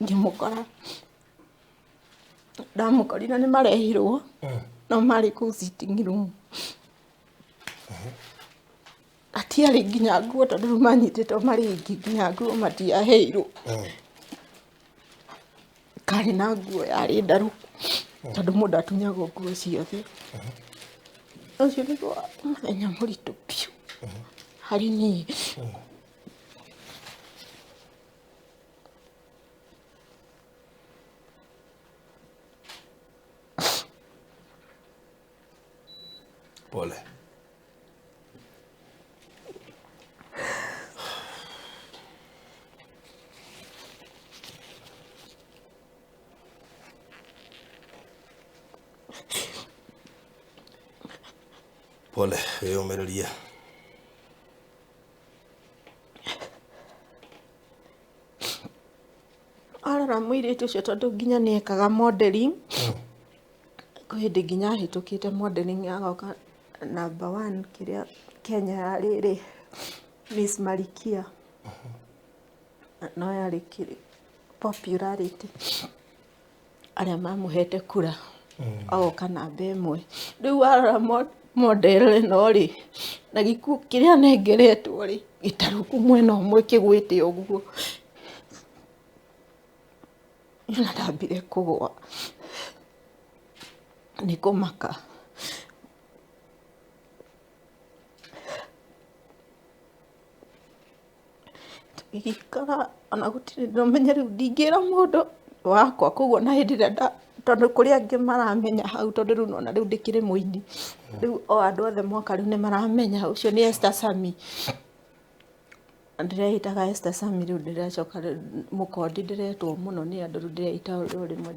ngĩmũkora, ndamũkorire nĩ marehirwo no marĩ kũu sitting room. Hatiarĩ nginya nguo tondũ rĩu manyitĩtwo marĩ aingĩ nginya nguo matiaheirwo. Karĩ na nguo yarĩ ndarũku tondũ mũndũ atunyagwo nguo ciothe. Ũcio nĩguo mũthenya mũritũ biũ harĩ niĩ. Pole. Pole, wĩyũmĩrĩrie. Arora mũirĩtu ũcio tondũ nginya nĩ ekaga modeling, kwĩ hĩndĩ nginya ahĩtũkĩte modeling agoka number one kĩrĩa Kenya yarĩ Miss Marikia. No yarĩ popularity arĩa mamũhete kura agoka namba ĩmwe. Rĩu warora model ĩno rĩ, na gĩkuũ kĩrĩa anengeretwo rĩ, gĩtarũku mwena ũmwe kĩgwĩte ũguo. Ona ndambire kũgũa nĩ kũmaka. Tũgĩgĩikara ona gũtirĩ na ũmenyo rĩu ndingĩra mũndũ wakwa koguo na hĩndĩ ĩrĩa tondũ kũrĩ angĩ maramenya hau tondũ rĩu nĩwona rĩu ndĩkĩrĩ mũini. Rĩu o andũ othe moka rĩu nĩ maramenya ũcio nĩ Esther Sammy. Ndĩreĩtaga Esther Sammy rĩu ndĩracoka mũkondi ndĩretwo mũno nĩ andũ rĩu ndĩreĩta o rĩmwe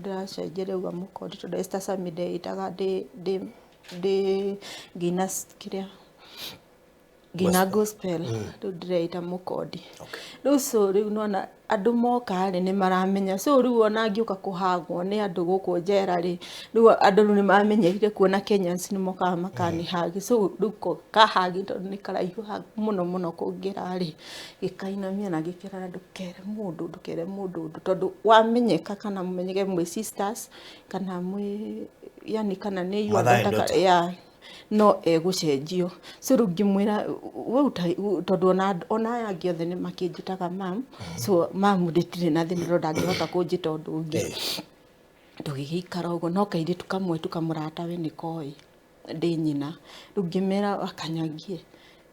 ndĩracenjia ndĩrauga mũkondi tondũ Esther Sammy ndeĩtaga ndĩ ngĩina kĩrĩa Ngĩina gospel, rĩu ndĩreita mũkondi. Rĩu so rĩu nona andũ moka rĩ, nĩ maramenya. So rĩu ona ngĩũka kũhagwo nĩ andũ gũkũ njera rĩ, rĩu andũ rĩu nĩ mamenyerire kuona Kenyans nĩ mokaga makanihagi. So rĩu kahagi tondũ nĩ karaihu mũno mũno kũngĩra rĩ, gĩkainamia na gĩkerara, ndũkere mũndũ, ndũkere mũndũ ũndũ, tondũ wamenyeka kana mũmenyeke mwĩ sisters kana mwĩ yani kana nĩ your Mother and daughter daughter. Yeah, no egũcenjio. So rĩu ngĩmwĩra we tondũ ona aya angĩ othe nĩ makĩnjĩtaga mam, so mam ndĩtirĩ na thĩna tondũ ndangĩhota kũnjĩta ũndũ ũngĩ. Tũgĩgĩikara ũguo, no kairĩtu kamwe tukamũratawe nĩ koĩ ndĩ nyina. Rĩu ngĩmera wakanyagie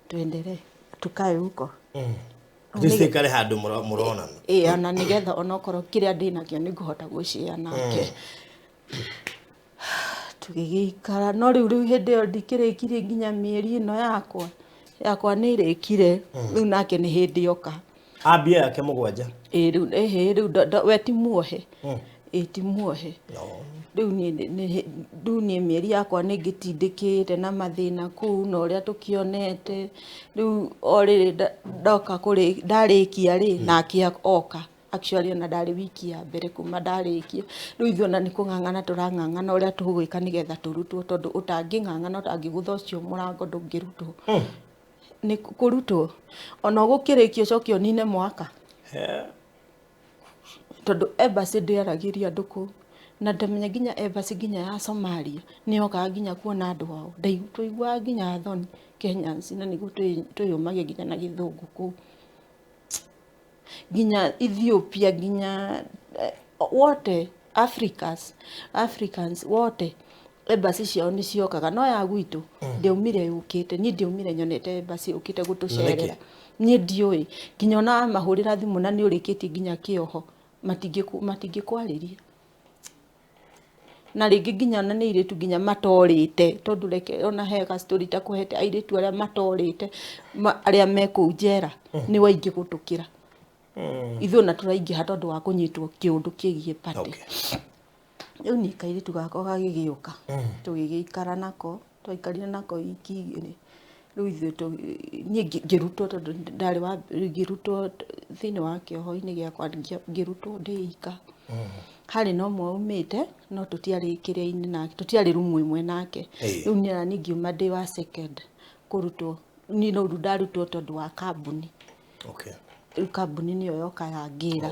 tuendelee tukae huko. Tũcikare handũ mũronana. Ĩĩ, ona nĩgetha onokorwo kĩrĩa ndĩnakĩo nĩngũhota gũshare nake. Tũgĩgĩikara, no rĩu hĩndĩ ĩyo ndikĩrĩkirie nginya mĩeri ĩno yakwa nĩ ĩrĩkire. Rĩu nake nĩ hĩndĩ oka. Ambia yake 7. Ĩĩ, rĩu ĩhĩ rĩu we ti muohe. Ĩĩ, ti muohe. Rĩu niĩ rĩu niĩ mĩeri yakwa nĩ ngĩtindĩkĩte na mathĩna kũu na ũrĩa tũkĩonete. Rĩu o rĩrĩ ndoka kũrĩ ndarĩkia rĩ, nake oka. Actually ona ndarĩ wiki ya mbere kuma ndarĩkia. Rĩu ithuĩ ona nĩ kũng'ang'ana tũrang'ang'ana ũrĩa tũgwĩka nĩgetha tũrutwo, tondũ ũtangĩng'ang'ana ũtangĩgũtha ũcio mũrango ndũngĩrutwo. Nĩ kũrutwo ona ũgũkĩrĩkia ũcoke ũnine mwaka. Tondũ embassy ndĩaragĩria andũ kũu. Na ndamenya nginya embassy nginya ya Somalia nĩ yokaga nginya kuona andũ ao. Tũiguaga nginya thoni Kenyans, na nĩguo twĩyũmagia nginya na gĩthũngũ kũu. Nginya Ethiopia, nginya wote Africans wote embassy ciao nĩ ciokaga, no ya gwitũ ndĩaumire yũkĩte. Niĩ ndĩaumire nyonete embassy yũkĩte gũtũcerera. Niĩ ndiũĩ nginya ona wamahũrĩra thimũ na nĩ ũrĩkĩtie nginya kĩoho, matingĩkwarĩria. Na rĩngĩ nginya ona nĩ airĩtu nginya matorĩte, tondũ reke ona he ga story ta kũhete airĩtu arĩa matorĩte, arĩa me kũu njera nĩ waingĩ gũtũkĩra. Ithuĩ ona tũraingĩha tondũ wa kũnyitwo kĩũndũ kĩgiĩ party. Rĩu niĩ kairĩtu gakwa gagĩgĩũka, tũgĩgĩikara nako, twaikarire nako wiki igĩrĩ. Rĩu ithuĩ niĩ ngĩrutwo tondũ ndarĩ wa, ngĩrutwo thĩinĩ wa kĩoho-inĩ gĩakwa, ngĩrutwo ndĩ ika. Harĩ na ũmwe waumĩte, no tũtiarĩ kĩrĩa-inĩ nake, tũtiarĩ rumu ĩmwe nake. Rĩu niĩ na niĩ ngiuma ndĩ wa second kũrutwo. Niĩ no rĩu ndarutwo tondũ wa kambuni. Rĩu kambuni nĩyo yoka yangĩra.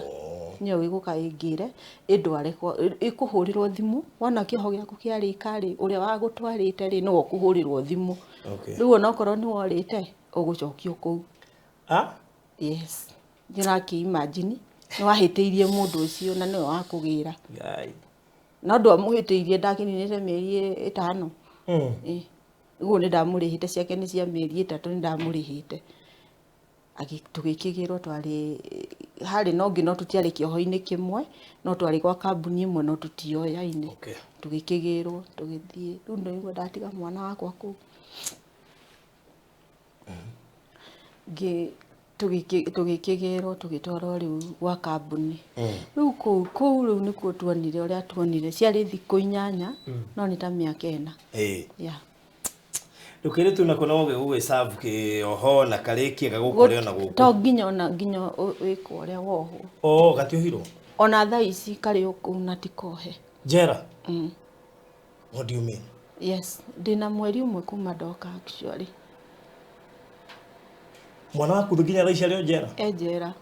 Nĩyo ĩgũka ĩngĩre, ĩndware kwa, ĩkũhũrĩrwo thimũ, wona kĩoho gĩaku kĩarĩka rĩ, ũrĩa wagũtwarĩte rĩ, nĩwe ũkũhũrĩrwo thimũ. Rĩu onokorwo nĩ worĩte, ũgũcokio kũu. Yes. Ndĩrakĩ imagine, nĩ wahĩtĩirie mũndũ ũcio na nĩwe wakũgĩra. No ndwamũhĩtĩirie, ndakĩninĩte mĩeri 5. Ũguo nĩ ndamũrĩhĩte, ciake nĩ cia mĩeri 3 nĩ ndamũrĩhĩte. Tũgĩkĩgĩrwo twarĩ harĩ na ũngĩ, no tũtiarĩ kĩoho-inĩ kĩmwe, no twarĩ gwa kambuni ĩmwe, no tũtioyaine. Tũgĩkĩgĩrwo, tũgĩthiĩ. Rĩu nĩguo ndatiga mwana wakwa kũu. Tũgĩkĩgĩrwo, tũgĩtwarwo rĩu gwa kambuni. Rĩu kũu rĩu nĩkuo tuonire ũrĩa tuonire. Ciarĩ thikũ 8, no nĩ ta mĩaka 4. Yeah. Rĩu kĩirĩtu nako no gĩgũgĩserve kĩoho na karĩkie gagũkore ona gũkũ. To nginya ona nginya wĩkwo ũrĩa wohwo. Oh, gatiohirwo? Ona thaa ici karĩ o kũu na ti kohe. Njera? What do you mean? Yes, ndĩna mweri ũmwe kuma ndoka actually. Mwana waku nginya thaa ici arĩ o njera? E njera.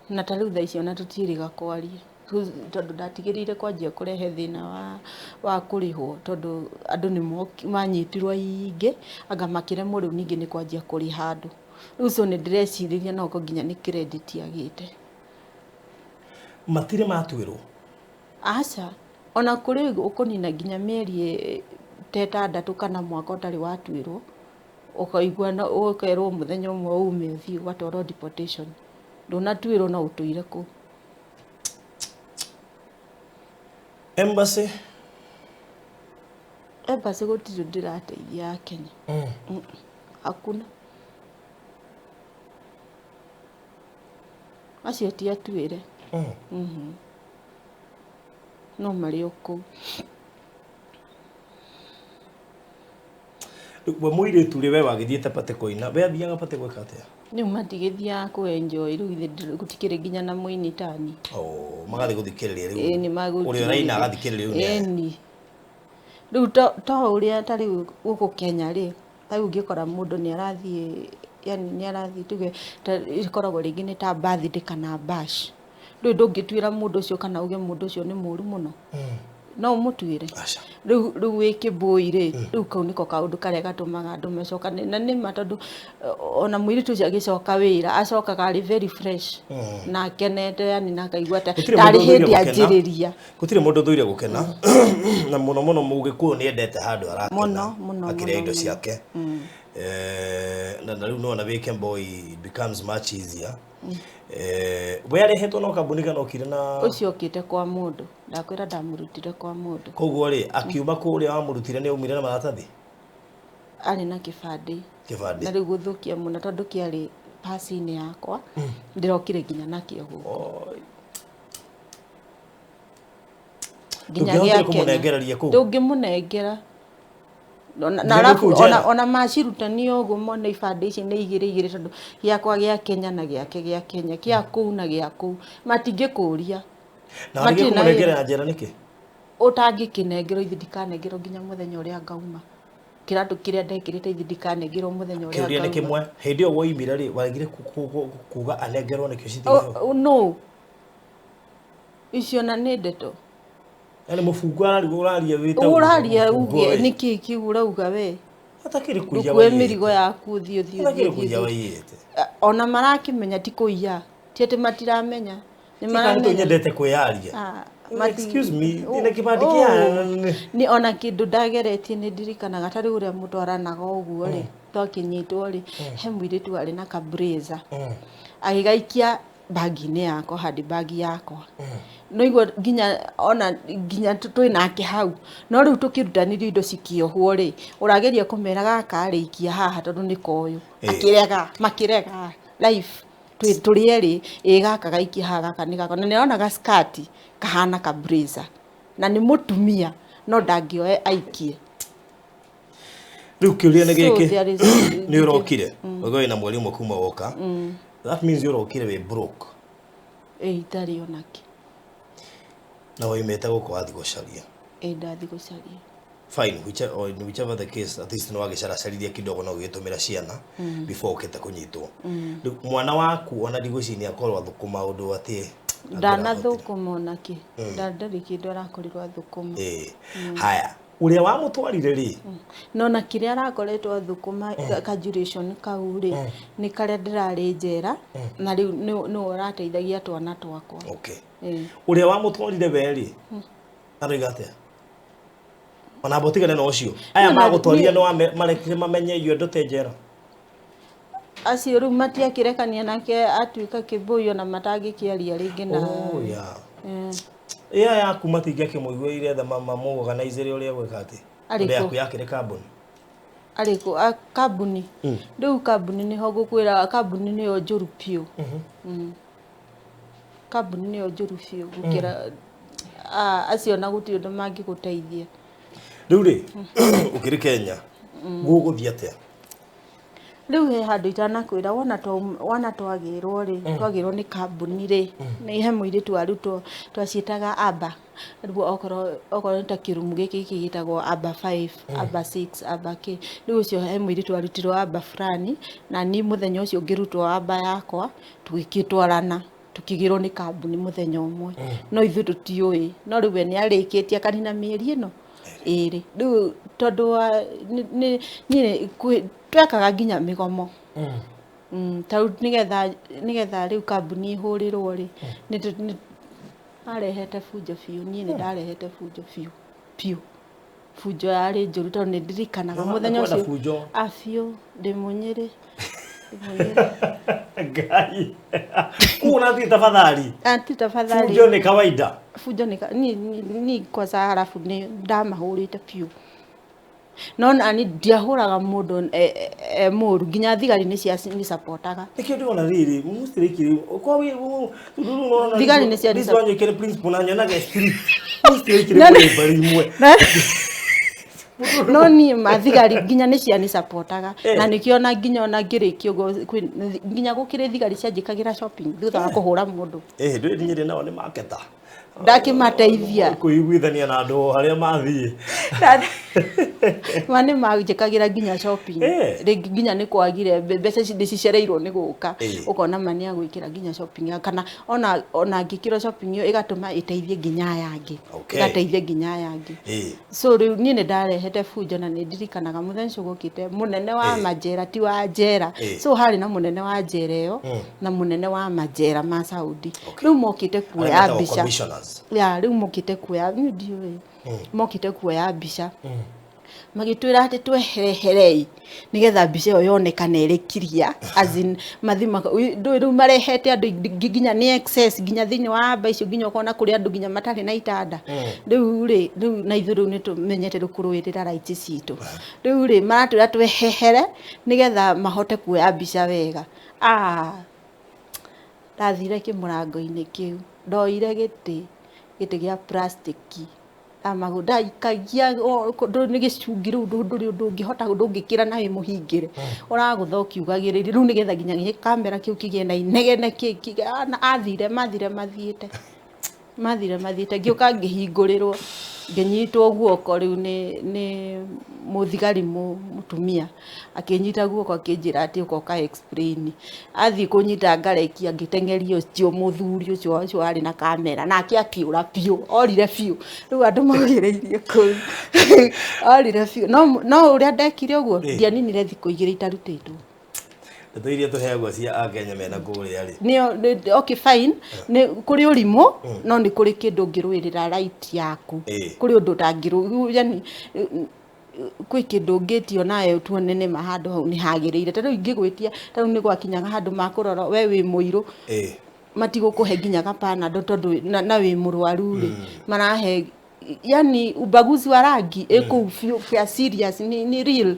Na ta rĩu thaa ici ona tũtiĩrĩga kwaria. Tondũ ndatigĩrĩire kwanjia kũrehe thĩna wa kũrĩhwo, tondũ andũ nĩ manyitirwo aingĩ, anga makĩremwo rĩu ningĩ nĩ kwanjia kũrĩha andũ. Rĩu so nĩ ndĩrecirĩria no okorwo nginya nĩ credit agĩte. Matirĩ matuĩrwo? Aca, ona kũrĩ ũkũnina nginya mĩeri ta 6 kana mwaka ũtarĩ watuĩrwo, ũkaigua no ũkerwo mũthenya ũmwe ume ũthiĩ ũgatwarwo deportation. Ndũnatuĩrwo no ũtũire kũu. Embassy? Embassy gũtirĩ ndĩrateithia ya Kenya. Hakuna. Acio ti atuĩre. No marĩ o kũu. We mũirĩtu rĩ, we wagĩthiĩte pate kũina, we athiaga pate gwĩka atĩa? Rĩu matigĩthiaga kũ enjoy, rĩu ithe gũtikĩrĩ nginya na mũini tani. Oh, magathiĩ gũthikĩrĩria rĩu. Ĩĩ, nĩ magũthikĩrĩria. Ũrĩa ũraina agathikĩrĩria rĩu nĩ aya. Ĩni. Rĩu to ũrĩa ta rĩu gũkũ Kenya rĩ, ta rĩu ũngĩkora mũndũ nĩ arathiĩ, yani nĩ arathiĩ tuge ta ĩkoragwo rĩngĩ nĩ ta birthday kana bash. Rĩu ndũngĩtuĩra mũndũ ũcio kana uge mũndũ ũcio nĩ mũru mũno. No ũmũtuĩre? Aca. Rĩu wĩ kĩbũi rĩ, rĩu kau nĩko kaũndũ karĩa gatũmaga andũ macokane. Na nĩ ma tondũ ona mũirĩtu ũcio agĩcoka wĩra, acokaga arĩ very fresh na akenete, yani na akaigua ta Gũtirĩ tarĩ mũndũ ũthũire hĩndĩ gũkena. anjĩrĩria. Gũtirĩ mũndũ ũthũire gũkena. Na mũno mũno mũgĩkũyũ nĩ endete handũ arakena. Mũno, mũno, Akĩrĩa mũno, indo mũno. ciake. Na rĩu nĩwona wĩ Kemboi it becomes much easier. We arehetwo no kambuni kana okire na Ũcio okĩte kwa mũndũ. Ndakwĩra ndamũrutire kwa mũndũ. Koguo rĩ, akiuma kũrĩa wamũrutire nĩ aumire na maratathi? Arĩ na kĩbandĩ. Kĩbandĩ. Na rĩu gũthũkia mũno tondũ kĩarĩ pasi-inĩ yakwa, ndĩrokire nginya nakĩo gũkũ. Oi. Nginya Ndũngĩhotire gĩa Kenya. kũmũnengereria kũu? Ndũngĩmũnengera. Na Nginya arabu kũu njera? ona macirutania ũguo mone ibandĩ ici nĩ igĩrĩ igĩrĩ tondũ gĩakwa gĩa Kenya na gĩake gĩa Kenya, kĩa kũu na gĩa kũu, matingĩkũria. Na warĩkia Matirĩ na kũmũnengera wĩra. njera nĩkĩ? Ũtangĩkĩnengerwo ithe ndikanengerwo nginya mũthenya ũrĩa ngauma. Kĩratũ kĩrĩa ndekĩrĩte ithe ndikanengerwo mũthenya ũrĩa Kĩũria nĩ ngauma. kĩmwe, hĩndĩ ĩyo woimire rĩ, waregire kuga anengerwo nĩkĩo citigĩrwo? No. Icio na nĩ ndeto. Yaani mũbungo ararigwo ũraria wĩ ta Ũraria mũbungo uge ĩ. nĩkĩ kĩu ũrauga we? Atakĩrĩ kũiya Ndũkuoe waiyĩte. mĩrigo yaku ũthiĩ ũthiĩ Atakĩrĩ ũthiĩ, kũiya ũthiĩ. waiyĩte. Ona marakĩmenya ti kũiya. Ti atĩ matiramenya. Nĩ Ti kana maramenya. nyendete kwĩyaria. Excuse me, ndĩna kĩbandĩ kĩa Nĩ ona kĩndũ ndageretie nĩ ndirikanaga ta rĩu ũrĩa mũtwaranaga ũguo rĩ, twakĩnyitwo rĩ, he mũirĩtu warĩ na ka blazer. Agĩgaikia bagi-inĩ yakwa, handbag yakwa. No igua nginya ona nginya twĩ nake hau. No rĩu tũkĩrutanirio indo cikĩohwo rĩ, ũrageria kũmera gaka rĩ, ikia haha tondũ nĩ koyũ. Akĩrega, makĩrega. Life. Tũrĩ erĩ, ĩ gaka gaikia haha, gaka nĩ gakwa. Na nĩ aronaga skirt kahana ka blazer. Na nĩ mũtumia, no ndangĩoe aikie. Rĩu kĩũria nĩ So gĩkĩ, there is nĩ ũrokire, ũgĩ wĩna mweri ũmwe kuma woka. That means ũrokire wĩ broke. Ĩ, itarĩ onakĩ. Na waimĩte gũkũ wathiĩ gũcaria. Ĩ, ndathiĩ gũcaria. Fine, whichever the case, at least nĩ wagĩcaracaririe kidogo na ũgĩtũmĩra ciana before ũkĩte kũnyitwo. Rĩu mwana waku ona ndigwĩciria nĩ akorwo athũkũma ũndũ atĩ Ndanathũkũma onakĩ. Ndarĩ kĩndũ arakorirwo athũkũma. Haya, ũrĩa wamũtwarire rĩ? No na kĩrĩa arakoretwo athũkũma ka duration kau rĩ, nĩ karĩa ndĩrarĩ njera, na rĩu nĩwe ũrateithagia twana twakwa. Okay. Ũrĩa wamũtwarire we rĩ, aroiga atĩa? Ona amba ũtigane na ũcio. Aya magũtwarire nĩ marekire mamenye irio ndũte njera. Acio rĩu matiakĩrekania nake atuĩka kĩbũi ona matangĩkĩaria rĩngĩ na Oh, yeah. Ĩya yaku matingĩakĩmũiguĩire tha mamũorganizere ũrĩa gwĩka atĩ. Arĩkũ? Ũrĩa yaku yakĩrĩ kambuni. Arĩkũ? Kambuni. Rĩu kambuni nĩho ngũkwĩra, kambuni nĩyo njũru biũ. Kambuni nĩyo njũru biũ gũkĩra acio na gũtirĩ ũndũ mangĩgũteithia. Rĩu rĩ, ũkĩrĩ Kenya, gũgũthiĩ atĩa? Rĩu he handũ itanakwĩra, wona twagĩrwo rĩ, twagĩrwo nĩ kambuni rĩ, nĩ he mũirĩtu warutwo twaciĩtaga ABBA. Rĩu okorwo nĩ ta kĩrumu gĩkĩ gĩkĩ gĩtagwo ABBA 5, ABBA 6, ABBA K. Rĩu ũcio he mũirĩtu warutirwo ABBA fulani, na niĩ mũthenya ũcio ngĩrutwo ABBA yakwa, tũgĩgĩtwarana. Tũkĩgĩrwo nĩ kambuni mũthenya ũmwe. No ithuĩ tũtiũĩ. No rĩu we nĩ arĩkĩtie akanina mĩeri ĩno ĩrĩ. Rĩu tondũ wa nĩ twekaga nginya mĩgomo. Ta rĩu nĩgetha rĩu kambuni ĩhũrĩrwo rĩ, nĩ arehete bunjo biũ, niĩ nĩ ndarehete bunjo biũ, biũ. Bunjo yarĩ njũru tondũ nĩ ndirikanaga mũthenya Nĩwenda ũcio. bunjo? A, biũ, ndĩ Mũnyĩrĩ. Ndĩ Mũnyĩrĩ. Ngai. Kũu na ti tafadhali. A, ti tafadhali. Bunjo nĩ kawaida. Bunjo nĩ ni kwanza harabu nĩ ndamahũrĩte biũ. No na ni ndiahũraga mũndũ mũru, nginya thigari nĩ cia nĩ supportaga. Nĩkĩo ndĩrona rĩrĩ, mũtirĩkire, kwa wĩ, tondũ rĩu ũrona Thigari nĩ cia this support. one yĩkĩre principal na nyonaga street. Mũtirĩkire Na mũrĩ mbarĩ imwe. Na No niĩ ma thigari nginya nĩ cianicapotaga na nĩkĩo ona nginya ona ngĩrĩkia ũguo nginya gũkĩrĩ thigari cianjĩkagĩra shopping thutha wa kũhũra mũndũ. Ndũĩ nyĩrĩ nao nĩ maketa. Ndakĩmateithia. Kũiguithania na andũ harĩa mathiĩ. Ma nĩ manjĩkagĩra nginya shopping. Rĩngĩ nginya nĩ kwagire mbeca ici nĩ cicereirwo nĩ gũka. Ũkona ma nĩ agwĩkĩra nginya shopping kana ona ngĩkĩrwo shopping ĩyo ĩgatũma ĩteithie nginya aya angĩ. Ĩgateithia nginya aya angĩ. So rĩu niĩ nĩ ndarehete bunjo na nĩ ndirikanaga mũthenya ũcio gũkĩte mũnene wa manjera ti wa njera. So harĩ na mũnene wa njera ĩyo na mũnene wa manjera ma Saudi. Rĩu mokĩte kuoya mbica. Ya rĩu mokĩte kuoya niĩ ndiũĩ. Mokĩte kuoya mbica. Magĩtwĩra atĩ twehereherei nĩgetha mbica ĩyo yonekane ĩrĩ clear as in mathima ndũĩ rĩu marehete andũ nginya nĩ excess nginya thĩinĩ wa amba icio nginya ũkona kũrĩ andũ nginya matarĩ na itanda. Rĩu rĩ rĩu na ithuĩ rĩu nĩ tũmenyete rĩu kũrũĩrĩra rights citũ. Rĩu rĩ maratwĩra twehehere nĩgetha mahote kuoya mbica wega. Ndathire kĩmũrango-inĩ kĩu ndoire gĩtĩ gĩa plastic ndaikagia nĩ gĩcungi rĩu ndũrĩ ũndũ ũngĩhota ndũngĩkĩra na wĩ mũhingĩre ũragũtha ũkiugagĩrĩria rĩu nĩgetha nginya kamera kĩu kĩgĩe na inegene athire mathire mathiĩte ngĩũka ngĩhingũrĩrwo ngĩnyitwo guoko rĩu nĩ mũthigari mũtumia akĩnyita guoko akĩnjĩra atĩ ũka ũka explain athiĩ kũnyita ngarekia ngĩteng'eria ũcio mũthuri ũcio warĩ na kamera nake akĩũra biũ orire biũ rĩu andũ maugĩrĩirie kũu orire biũ no ũrĩa ndekire ũguo ndianinire thikũ igĩrĩ itarutĩtwo. Ndeto iria tũheagwo cia Akenya mena kũrĩa rĩ nĩo okay fine nĩ kũrĩ ũrimũ no nĩ kũrĩ kĩndũ ũngĩrũĩrĩra right yaku kũrĩ ũndũ ũtangĩrũ yani kwĩ kĩndũ ũngĩtio nawe tuone nĩ ma handũ hau nĩ hagĩrĩire ta rĩu ingĩgwĩtia ta rĩu nĩ gwakinyaga handũ makũrora we wĩ mũirũ matigũkũhe nginya gapanado tondũ na wĩ mũrwaru rĩ marahe yani ubaguzi wa rangi ĩkũu biũ kĩa serious ni real.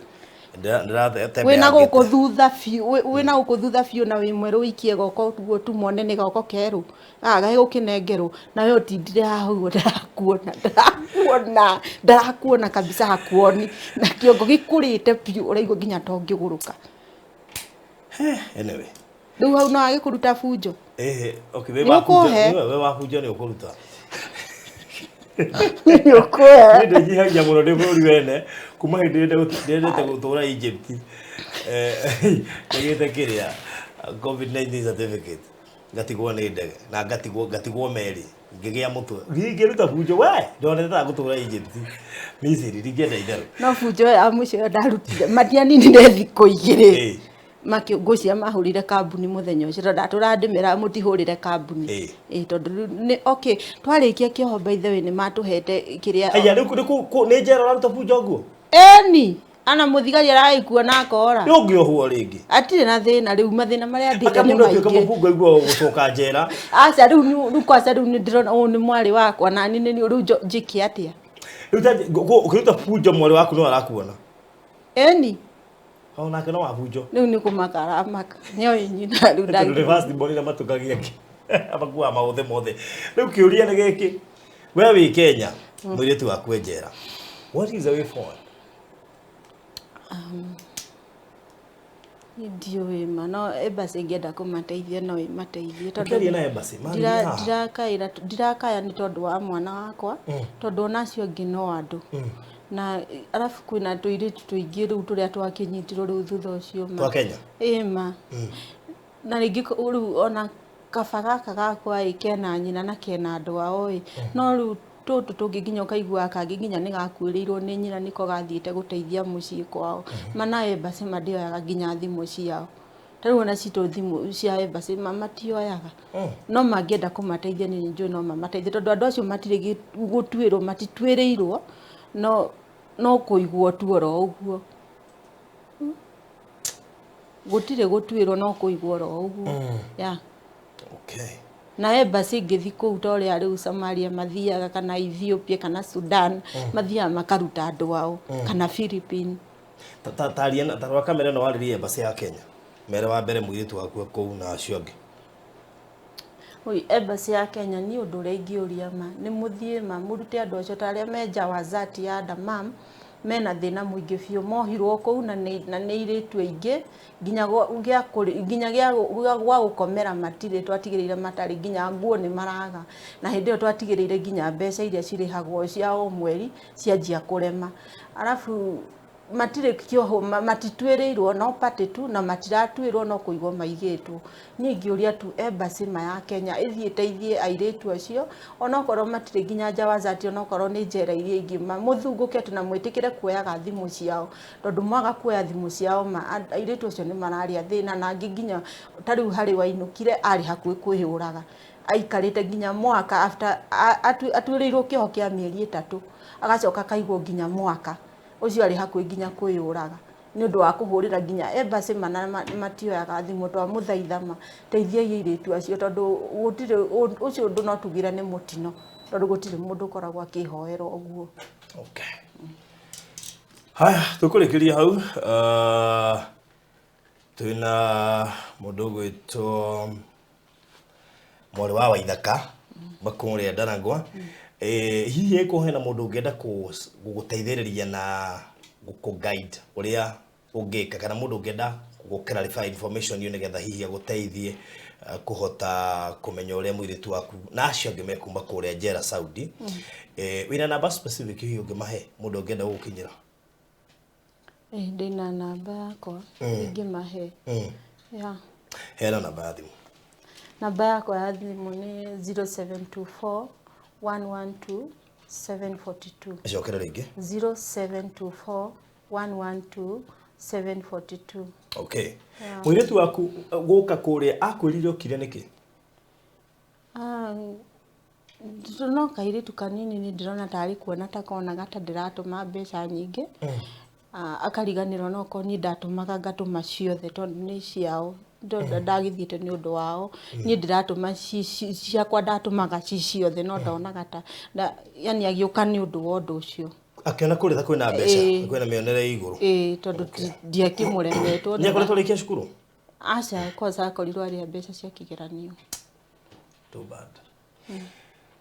Wĩna gũkũ thutha biũ wĩna gũkũ thutha biũ na wĩ mwerũ wĩikie goko guo tumone nĩ goko kerũ gagũkĩnengerwo na we ũtindire haha ũguo ndarakuona kabisa hakuoni na kĩongo gĩkũrĩte biũ ũraigua nginya ta ũngĩgũrũka. Anyway rĩu hau no agĩkũruta bunjo. Okay we wa bunjo nĩ ũkũruta. Nĩ ũkũhe. Nĩ ndĩnyihagia mũno ndĩ bũrũri wene kuma hĩndĩ ĩrĩa ndendete gũtũra Egypt ndagĩte kĩrĩa COVID-19 certificate ngatigwo nĩ ndege na ngatigwo meri ngĩgĩa mũtwe ngĩruta bunjo we ndonete ta gũtũra Egypt Misiri ndingĩenda itherũ. No bunjo ya mũico ĩyo ndarutire matianinire thikũ igĩrĩ ngũcia mahũrire kambuni mũthenya ũcio tondũ ndatũra ndĩmera mũtihũrĩre kambuni tondũ nĩ okay twarĩkia kĩoho by the way nĩ matũhete kĩrĩa. Aya rĩu nĩ njera ũraruta bunjo ũguo? Ĩni ana mũthigari aragĩkua na akora. Nĩ ũngĩohwo rĩngĩ. Atirĩ na thĩna rĩu mathĩna marĩa ndĩte nĩ maingĩ. Aka mũndũ mũbungo igua gũcoka njera. Aca rĩu kwaca rĩu nĩ ndĩrona ũyũ nĩ mwarĩ wakwa na niĩ nĩ rĩu njĩke atĩa? Rĩu ta ũkĩruta bunjo mwarĩ waku no arakuona. Ĩni. Onake no wabunjo. Rĩu nĩ kũmaka aramaka nĩoĩ nyina rĩu ndangĩ. Tondũ first born ĩrĩa matũkagia kĩ amakuaga maũthĩ mothe. Rĩu kĩũria nĩ gĩkĩ we wĩ Kenya mũirĩtu waku e njera what is the way forward? Niĩ ndiũĩ ma no embassy ĩngĩenda kũmateithia no ĩmateithie tondũ na embassy ndirakaya nĩ tondũ wa mwana wakwa tondũ ona acio angĩ no andũ na arabu kwĩna tũirĩtu tũingĩ rĩu tũrĩa twakĩnyitirwo rĩu thutha ũcio ma twa Kenya ĩ ma na rĩngĩ rĩu ona kaba gaka gakwa ĩ kena nyina na kena andũ ao ĩ no rĩu tũtũ tũngĩ nginya ũkaigua kangĩ nginya nĩ gakuĩrĩirwo nĩ nyina nĩko gathiĩte gũteithia mũciĩ kwao mana embassy mandĩoyaga nginya thimũ ciao ta rĩu ona citũ thimũ cia embassy matioyaga no mangĩenda kũmateithia nĩ njũĩ no mamateithie tondũ andũ acio matirĩ gũtuĩrwo matituĩrĩirwo no kũigwo tu oro ũguo gũtirĩ gũtuĩrwo no kũigwo oro ũguo yeah. Okay. Na embassy ngĩthi kũu ta ũrĩa rĩu Somalia mathiaga kana Ethiopia kana Sudan mathiaga makaruta andũ ao kana Philippines. Taria tarora kamera no warĩrie embassy ya Kenya mere wa mbere mũirĩtu waku kũu na acio angĩ. Oi embassy ya Kenya ni ũndũ ũrĩa ingĩũria ma nĩ mũthiĩ ma mũrute andũ acio ta arĩa me Jawazati ya Damam Mena thĩna mũingĩ biũ, mohirwo kũu na nĩ airĩtu aingĩ, nginya nginya gwa gũkomera matirĩ, twatigĩrĩire matarĩ, nginya nguo nĩ maraga. Na hĩndĩ ĩyo twatigĩrĩire nginya mbeca iria cirĩhagwo cia o mweri cianjia kũrema. Arabu matirĩ kĩoho, matituĩrĩirwo no party tu, na matiratuĩrwo no kũigwo maigĩtwo. Niĩ ingĩũria tu embassy ma ya Kenya ĩthiĩ ĩteithie airĩtu acio, onokorwo matirĩ nginya Jawazati, onokorwo nĩ njera iria ingĩ, mũthungũke tu na mwĩtĩkĩre kuoyaga thimũ ciao, tondũ mwaga kuoya thimũ ciao ma airĩtu acio nĩ mararĩa thĩna. Na angĩ nginya ta rĩu harĩ wainũkire arĩ hakuhĩ kwĩyũraga, aikarĩte nginya mwaka after atuĩrĩirwo kĩoho kĩa mĩeri 3, agacoka akaigwo nginya mwaka ũcio arĩ hakuhĩ nginya kwĩyũraga nĩ ũndũ wa kũhũrĩra nginya embassy mana matioyaga thimũ. Twamũthaitha ma teithiai airĩtu acio, tondũ gũtirĩ ũcio ũndũ no tugire nĩ mũtino, tondũ gũtirĩ mũndũ ũkoragwo akĩhoera ũguo. Okay. Haya, tũkũrĩkĩria hau. Twĩna mũndũ ũgwĩtwo mwarĩ wa Waithaka makũrĩa Ndaragwa. Hihi ĩkorwo hena mũndũ ũngĩenda gũgũteithĩrĩria na gũkũ guide ũrĩa ũngĩka, kana mũndũ ũngĩenda gũ clarify information ĩyo nĩgetha hihi agũteithie kũhota kũmenya ũrĩa mũirĩtu waku na acio angĩ mekuma kũrĩa njera Saudi, wĩna namba specific hihi ũngĩmahe mũndũ ũngĩenda gũgũkinyĩra? Ndĩna namba yakwa ingĩmahe. Yeah. Heana namba ya thimũ. Namba yakwa ya thimũ nĩ 0724 112 742. Cokera rĩngĩ. 0724 112 742. Okay. Mũirĩtu waku gũka kũrĩa akwĩrire okire nĩkĩ? No kairĩtu kanini nĩ ndĩrona tarĩ kuona ta konaga ta ndĩratũma mbeca nyingĩ. Akariganĩrwo no korwo niĩ ndatũmaga ngatũma ciothe tondũ nĩ ciao, ndagĩthiĩte nĩ ũndũ wao. Niĩ ndĩratũma ciakwa, ndatũmaga ci ciothe, no ndonaga ta yani agĩũka nĩ ũndũ wa ũndũ ũcio. Akĩona kũrĩa ta kwĩna mbeca, kwĩna mĩonere ĩ igũrũ. Ĩĩ, tondũ ndiakĩmũremetwo. Nĩ akoretwo arĩkia cukuru? Aca, kwanza akorirwo arĩa mbeca cia kĩgeranio. Too bad.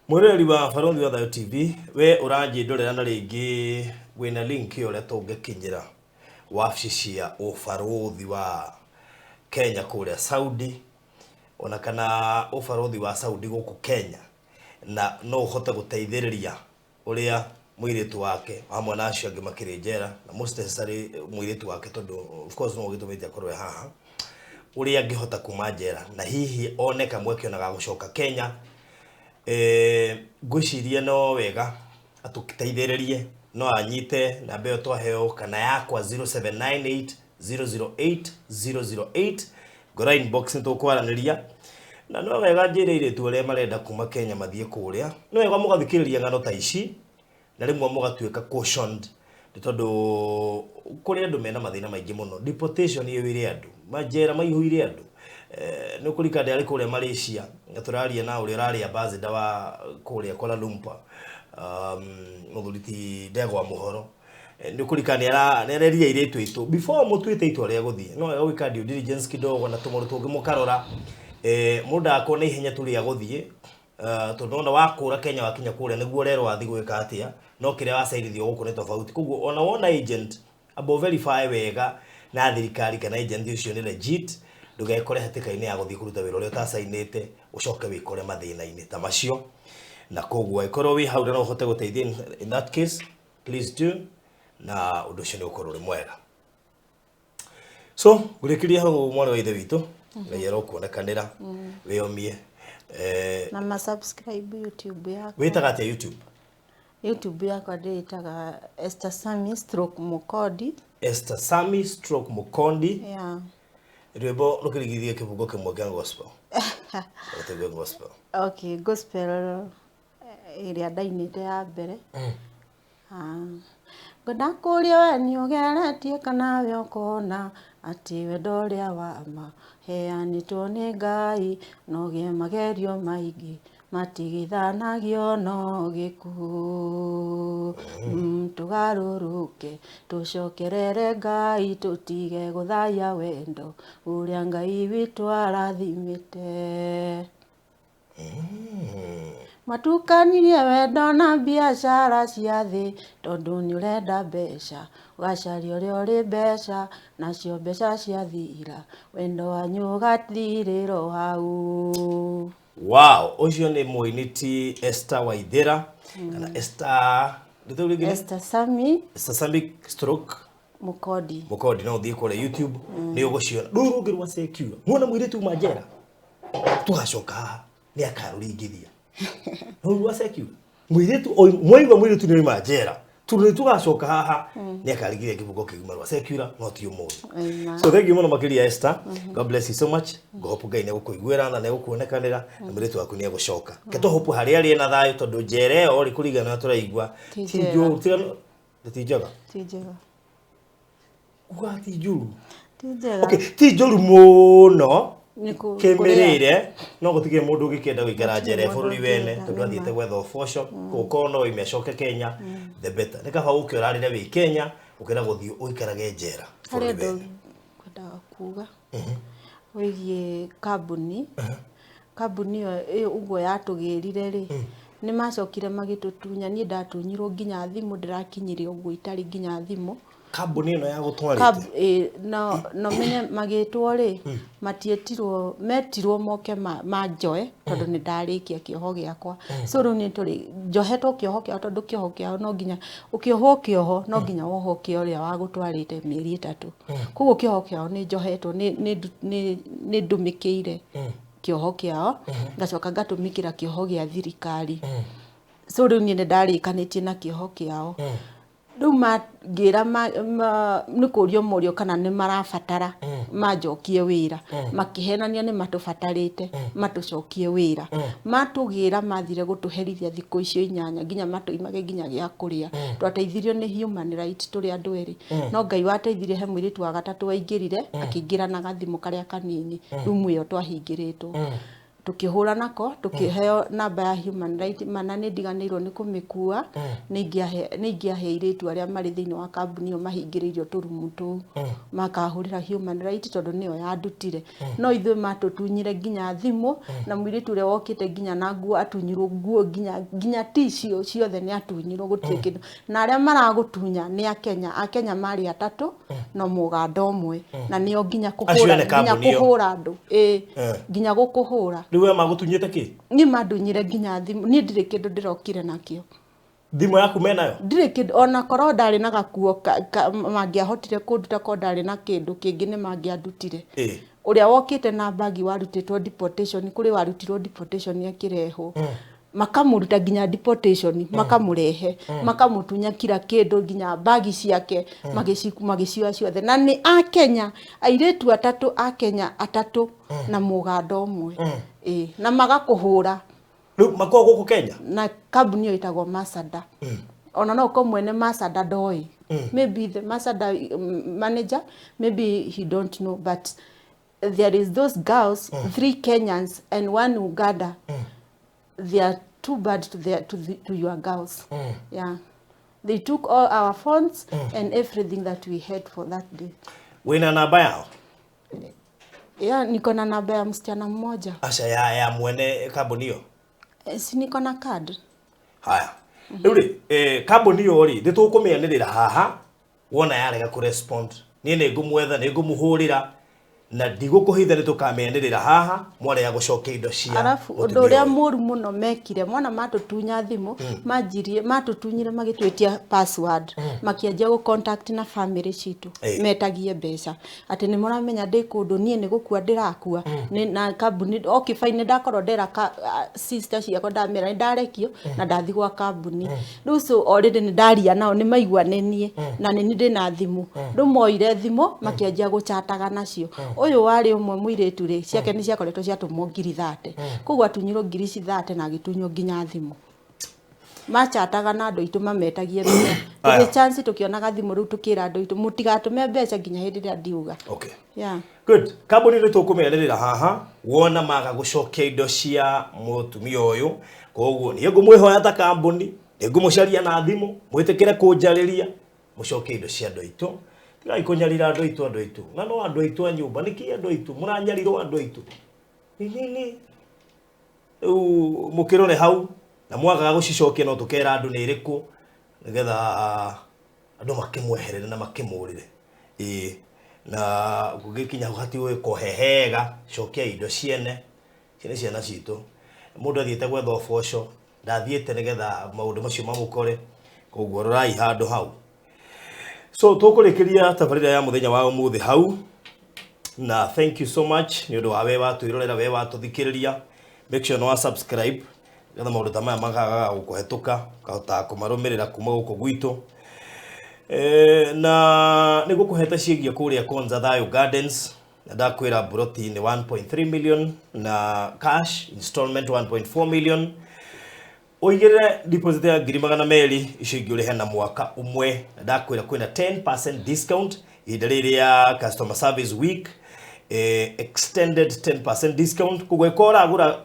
Mwĩroreri wa Barũthi wa Thayũ TV, we ũranjĩndorera na rĩngĩ wĩna link ĩyo ũrĩa tũngĩkinyĩra wabici cia ũbarũthi wa Kenya kũrĩa Saudi, ona kana ũbarũthi wa Saudi gũkũ Kenya, na no ũhote gũteithĩrĩria ũrĩa mũirĩtu wake hamwe na acio angĩ makĩrĩ njera, na most necessary mũirĩtu wake, tondũ of course no ũgĩtũmĩte akorwo e haha, ũrĩa angĩhota kuma njera na hihi one kamweke ona ga gũcoka Kenya. Ngwĩciria no wega atũteithĩrĩrie, no anyite namba ĩyo twaheo kana yakwa 0798 008 008, ngora inbox nĩ tũkwaranĩria. Na no wega njĩre airĩtu arĩa marenda kuma Kenya mathiĩ kũrĩa, no wega mũgathikĩrĩria ng'ano ta ici na rĩmwe mũgatuĩka cautioned, nĩ tondũ kũrĩ andũ mena mathĩna maingĩ mũno. Deportation ĩiyũire andũ, manjera maihũire andũ. Nĩ ũkũririkana ndĩrarĩ kũrĩa Malaysia na tũraria na ũrĩa ũrarĩ ambassador wa kũrĩa Kuala Lumpur, mũthuri ti Ndegwa Mũhoro. Nĩ ũkũririkana nĩ arerire airĩtu aitũ before mũtuĩte itua rĩa gũthiĩ, no wega gwĩka due diligence kidogo na tũmaũndũ tũngĩ mũkarora. Mũndũ ndagakorwo na ihenya tu rĩa gũthiĩ, tondũ ona wakũra Kenya wakinya kũrĩa nĩguo ũrerwo wathiĩ gwĩka atĩa, no kĩrĩa wacairithio gũkũ nĩ tofauti. Koguo ona wona agent, amba verify wega na thirikari kana agent ũcio nĩ legit, ndũgekore hatĩka-inĩ ya gũthiĩ kũruta wĩra ũrĩa ũtacainĩte, ũcoke wĩkore mathĩna-inĩ ta macio. Na koguo angĩkorwo wĩ hau na no ũhote gũteithia in that case, please do, na ũndũ ũcio nĩ ũgũkorwo ũrĩ mwega. So ngũrĩkĩria hau, mwarĩ wa ithe witũ, Ngai arokuonekanĩra, wĩyomie. Na ma subscribe YouTube yakwa. Wĩtaga atĩa YouTube? YouTube yakwa ndĩĩtaga Esther Sami stroke Mukondi. Esther Sami stroke Mukondi. Yeah. Rwĩmbo rũkĩrigithie kĩbungo kĩmwe kĩa gospel. Ũtũigue gospel. Okay, gospel ĩrĩa ndainĩte ya mbere. Ngwenda kũũria we nĩ ũgeretie kana we ũkona atĩ wendo ũrĩa wa ma heanĩtwo nĩ Ngai no gĩe magerio maingĩ matigithanagio no gĩkuũ. Tũgarũrũke tũcokerere Ngai, tũtige gũthaya wendo ũrĩa Ngai witũ arathimĩte. Matukanirie wendo na biacara cia thĩ, tondũ nĩ ũrenda mbeca, ũgacaria ũrĩa ũrĩ mbeca, nacio mbeca ciathira, wendo wanyu ũgathirĩra hau. Wow, ũcio nĩ mũini ti Esther Waithera kana Esther rĩtwa rĩngĩ nĩ? Esther Sami. Esther Sami stroke Mukodi. Mukodi, no ũthiĩ kũrĩa YouTube nĩ ũgũciona. Rũu rũngĩ rwa secure muona mũirĩtu uma njera tũgacoka haha nĩ akarũringithia. Rũu rwa secure mũirĩtu mwaigua mũirĩtu nĩ oima njera tondũ nĩ tũgacoka haha nĩ akarigithia kĩbungo kĩgima rwa secure no ti ũmũthĩ. So thank you mũno makĩria Esther. God bless you so much. Ngũhope Ngai nĩ egũkũiguĩra na nĩ egũkuonekanĩra na mũirĩtu waku nĩ egũcoka. Ke tũhope harĩa arĩ na thayũ tondũ njera ĩyo rĩ kũringana na tũraigua Ti ti njega. njũru, ti njega. Ti njega. Uga ti njũru. Ti njega. Okay, ti njũru mũno Nĩ kĩmĩrĩre no gũtigĩ mũndũ ũngĩkĩenda gũikara njera Gũtirĩ bũrũri mũndũ wene ũngĩenda, tondũ athiĩte nĩma. gwetha ũboco gũkorwo no oime acoke Kenya the better. Nĩ kaba ũke ũrarĩre wĩ Kenya ũkĩra gũthiĩ ũikarage njera Harĩ bũrũri ũndũ wene. ngwendaga kuga wĩgiĩ kambuni. Kambuni ĩyo ũguo yatũgĩrire rĩ, nĩ macokire magĩtũtunya. Niĩ ndatunyirwo nginya thimũ, ndĩrakinyire ũguo itarĩ nginya thimũ. Kambuni ĩno ya gũtwarĩte? No menye magĩtwo rĩ, matietirwo, metirwo moke manjoe tondũ nĩ ndarĩkia kĩoho gĩakwa. So rĩu nĩ tũrĩ njohetwo kĩoho kĩao tondũ kĩoho kĩao no nginya ũkĩohwo kĩoho no nginya wohwo kĩa ũrĩa wagũtwarĩte mĩeri 3. Koguo kĩoho kĩao nĩ njohetwo, nĩ ndũmĩkĩire kĩoho kĩao, ngacoka ngatũmĩkĩra kĩoho gĩa thirikari. So rĩu niĩ nĩ ndarĩkanĩtie na kĩoho kĩao. Rĩu mangĩra nĩ kũrio morio kana nĩ marabatara manjokie wĩra, makĩhenania nĩ matũbatarĩte matũcokie wĩra. Matũgĩra mathire gũtũherithia thikũ icio 8 nginya matũimage nginya gĩa kũrĩa. Twateithirio nĩ human right tũrĩ andũ erĩ, no Ngai wateithirie he mũirĩtu wa gatatũ waingĩrire akĩingĩra na gathimũ karĩa kanini rumu ĩyo twahingĩrĩtwo. Tukĩhũra nako tukĩheo namba ya human right mana nĩ ndiganĩirwo nĩ kũmĩkua. Nĩ ingĩahe airĩtu arĩa marĩ thĩinĩ wa kambuni ĩyo mahingĩrĩirio tũrumu tũu makahũrĩra human right tondũ nĩyo yandutire. No ithuĩ matũtunyire nginya thimũ na mũirĩtu ũrĩa wokĩte nginya na nguo atunyirwo nguo nginya tissue ciothe nĩ atunyirwo gũtirĩ kĩndũ. Na arĩa maragũtunya nĩ Akenya, Akenya marĩ atatũ na Mũganda ũmwe na nĩo nginya Acio ene kambuni ĩyo. kũhũra andũ. Nginya gũkũhũra. Rĩu we magũtunyĩte kĩ? Niĩ mandunyire nginya thimũ. Niĩ ndirĩ kĩndũ ndĩrokire nakĩo. Thimũ yaku menayo? Ndirĩ kĩndũ, ona korwo ndarĩ na gakuo mangĩahotire kũnduta korwo ndarĩ na kĩndũ kĩngĩ nĩ mangĩandutire. Ũrĩa wokĩte na bagi warutĩtwo deportation, kũrĩ warutirwo deportation akĩrehwo. Makamũruta nginya deportation, makamũrehe, makamũtunya kila kĩndũ nginya bagi ciake, magĩcioya ciothe. Na nĩ Akenya, airĩtu atatũ Akenya atatũ na Mũganda ũmwe. Na magakũhũra. Rĩu makoragwo gũkũ Kenya? Na kambuni ĩyo ĩtagwo Masada. Ona no ũkorwo mwene Masada ndoĩ. Maybe the Masada manager, maybe he don't know, but there is those girls, 3 Kenyans and 1 Uganda. They are too bad to your girls. Yeah. They took all our phones and everything that we had for that day. Wina namba yao? Yeah, niko na namba ya msichana mmoja. Acha ya mwene kambuni hiyo? Si niko na card. Haya. Rĩu rĩ, kambuni ĩyo rĩ, nĩ tũkũmĩanĩrĩra haha, wona yarega kũ-respond. Niĩ nĩ ngũmwetha, nĩ ngũmũhũrĩra, na ndigũkũhitha nĩ tũkamĩanĩrĩra haha, mwarega gũcokia indo cia Arafu, mũtumia ũndũ ũrĩa ũyũ. mũru mũno mekire, mwana matũtunya thimũ, manjirie, matũtunyire magĩtwĩtia password, makĩanjia gũ contact na family citũ, metagie mbeca. Atĩ nĩ mũramenya ndĩ kũndũ, niĩ nĩ gũkua ndĩrakua, nĩ na kambuni, okay fine, nĩ ndakorwo ndera sister ciakwa ndamera, nĩ ndarekio, na ndathi gwa kambuni. Rĩu so already nĩ ndaria nao, nĩ maigua nĩ niĩ, na nĩ niĩ ndĩna thimũ. Rĩu moire thimũ, makĩanjia gũchataga nacio. Ũyũ warĩ ũmwe mũirĩtu rĩ, ciake nĩ ciakoretwo ciatũmwo ngiri thate. Koguo atunyirwo ngiri ci thate na agĩtunywo nginya thimũ. Machataga na andũ aitũ mametagie mbeca. Aya. Tũgĩ chance tũkĩonaga thimũ rĩu tũkĩra andũ aitũ mũtigatũme mbeca nginya hĩndĩ ĩrĩa ndiuga. Okay. Yeah. Good. Kambuni nĩ tũkũmĩanĩrĩra haha, wona maga gũcokia indo cia mũtumia ũyũ. Koguo niĩ ngũmwĩhoya ta kambuni, nĩ ngũmũcaria na thimũ, mwĩtĩkĩre kũnjarĩria, mũcokie indo cia andũ aitũ. Tigai kũnyarira andũ aitũ, andũ aitũ. Na no andũ aitũ a nyũmba, nĩkĩ andũ aitũ? Mũranyarirwo andũ aitũ. Nĩ nini. Rĩu mũkĩrore hau na mwagaga gũcicokia no tũkera andũ nĩ ĩrĩkũ nĩgetha andũ makĩmweherere na makĩmũrĩre. Ĩĩ na gũgĩkinya hau hatigũgĩkorwo he hega, cokia indo ciene, ici nĩ ciana citũ. Mũndũ athiĩte gwetha ũboco, ndathiĩte nĩgetha maũndũ macio mamũkore, koguo rorai handũ hau. So tũkũrĩkĩria tabarĩra ya mũthenya wa ũmũthĩ hau, na thank you so much nĩ ũndũ wa we watwĩrorera, we watũthikĩrĩria. Make sure nĩ wa subscribe nĩgetha maũndũ ta maya makagaga gũkũhetũka, ũkahotaga kũmarũmĩrĩra kuma gũkũ gwitũ. Na nĩ ngũkũhete ciĩgiĩ kũrĩa Konza Thayo Gardens, na ndakwĩra buroti nĩ 1.3 million na cash installment 1.4 million. Ũigĩrĩre deposit ya 200,000, icio ingĩ ũrĩhe na mwaka ũmwe. Na ndakwĩra kwĩna 10% discount ihinda rĩrĩ rĩa customer service week, extended 10% discount. Koguo ĩkorwo ũragũra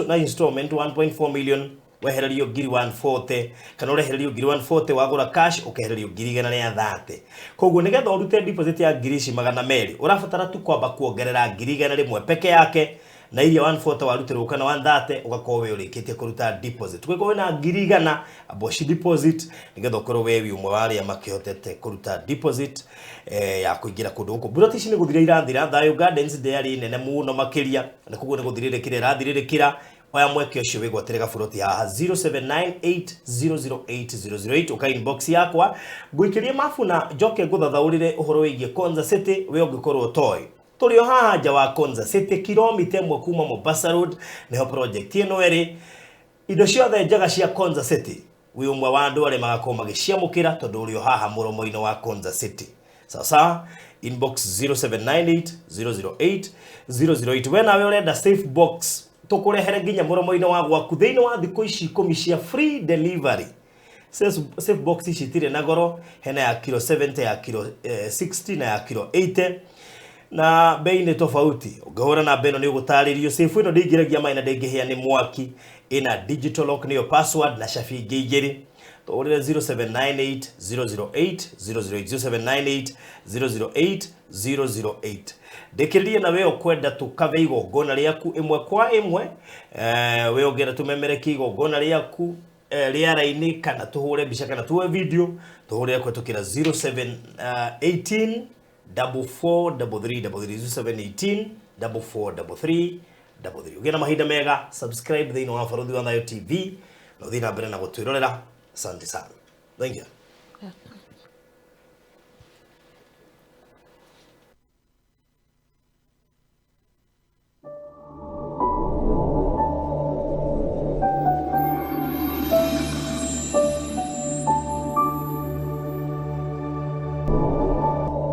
na installment 1.4 million, wehererio 140,000, kana ũrehererio 140,000, wagũra cash ũkehererio 130,000. Koguo nĩgetha ũrute deposit ya 200,000, ũrabatara tu kwamba kuongerera 100,000 peke yake, na iria 140 warutĩrwo kana 130 ũgakorwo we ũrĩkĩtie kũruta deposit. Ũngĩkorwo wĩna 100,000 amboci deposit nĩgetha ũkorwo we wĩ ũmwe wa arĩa makĩhotete kũruta deposit ya kũingĩra kũndũ gũkũ. Buroti ici nĩ gũthira irathira, Thayo Gardens ndĩarĩ nene mũno makĩria, na koguo nĩ gũthirĩrĩkĩra ĩrathirĩrĩkĩra. Oya mweke ũcio wĩgwatĩre gaburoti haha 0798008008, ũka inbox yakwa ngũikĩrie mabu na njoke ngũthathaũrĩre ũhoro wĩgiĩ Konza City we ũngĩkorwo ũtoĩ. Tũrĩ o haha nja wa Konza City, kilomita 1 kuma Mombasa Road, nĩho project ĩno ĩrĩ. Indo ciothe njega cia Konza City wĩ ũmwe wa andũ arĩa magakorwo magĩciamũkĩra tondũ ũrĩ o haha mũromo-inĩ wa Konza City. Sasa inbox 0798008008. We nawe ũrenda safe box tũkũrehere nginya mũromo-inĩ wa gwaku thĩinĩ wa thikũ ici 10 cia free delivery. Safe box ici itirĩ na goro, hena ya kilo 70, ya kilo 60 na ya kilo 80, na bei nĩ tofauti. Ũngĩhũra namba ĩno nĩ ũgũtarĩrio. Safe ĩno ndĩingĩragia maĩ na ndĩngĩhĩa nĩ mwaki, ĩna digital lock nĩyo password na cabi ingĩ igĩrĩ. Tũhũrĩre 0798008008, 0798008008. Ndĩkĩrĩrie na we ũkwenda tũkave igongona rĩaku ĩmwe kwa ĩmwe, we ũngĩenda tũmemerekie igongona rĩaku rĩara-inĩ kana tũhũre mbica kana tuoe video, tũhũrĩre kũhetũkĩra 0718 4433 33, 0718 4433 33. Ũgĩe na mahinda mega, subscribe thĩinĩ wa Barũthi wa Thayo TV na ũthiĩ na mbere na gũtwĩrorera. Asante sana. Thank you.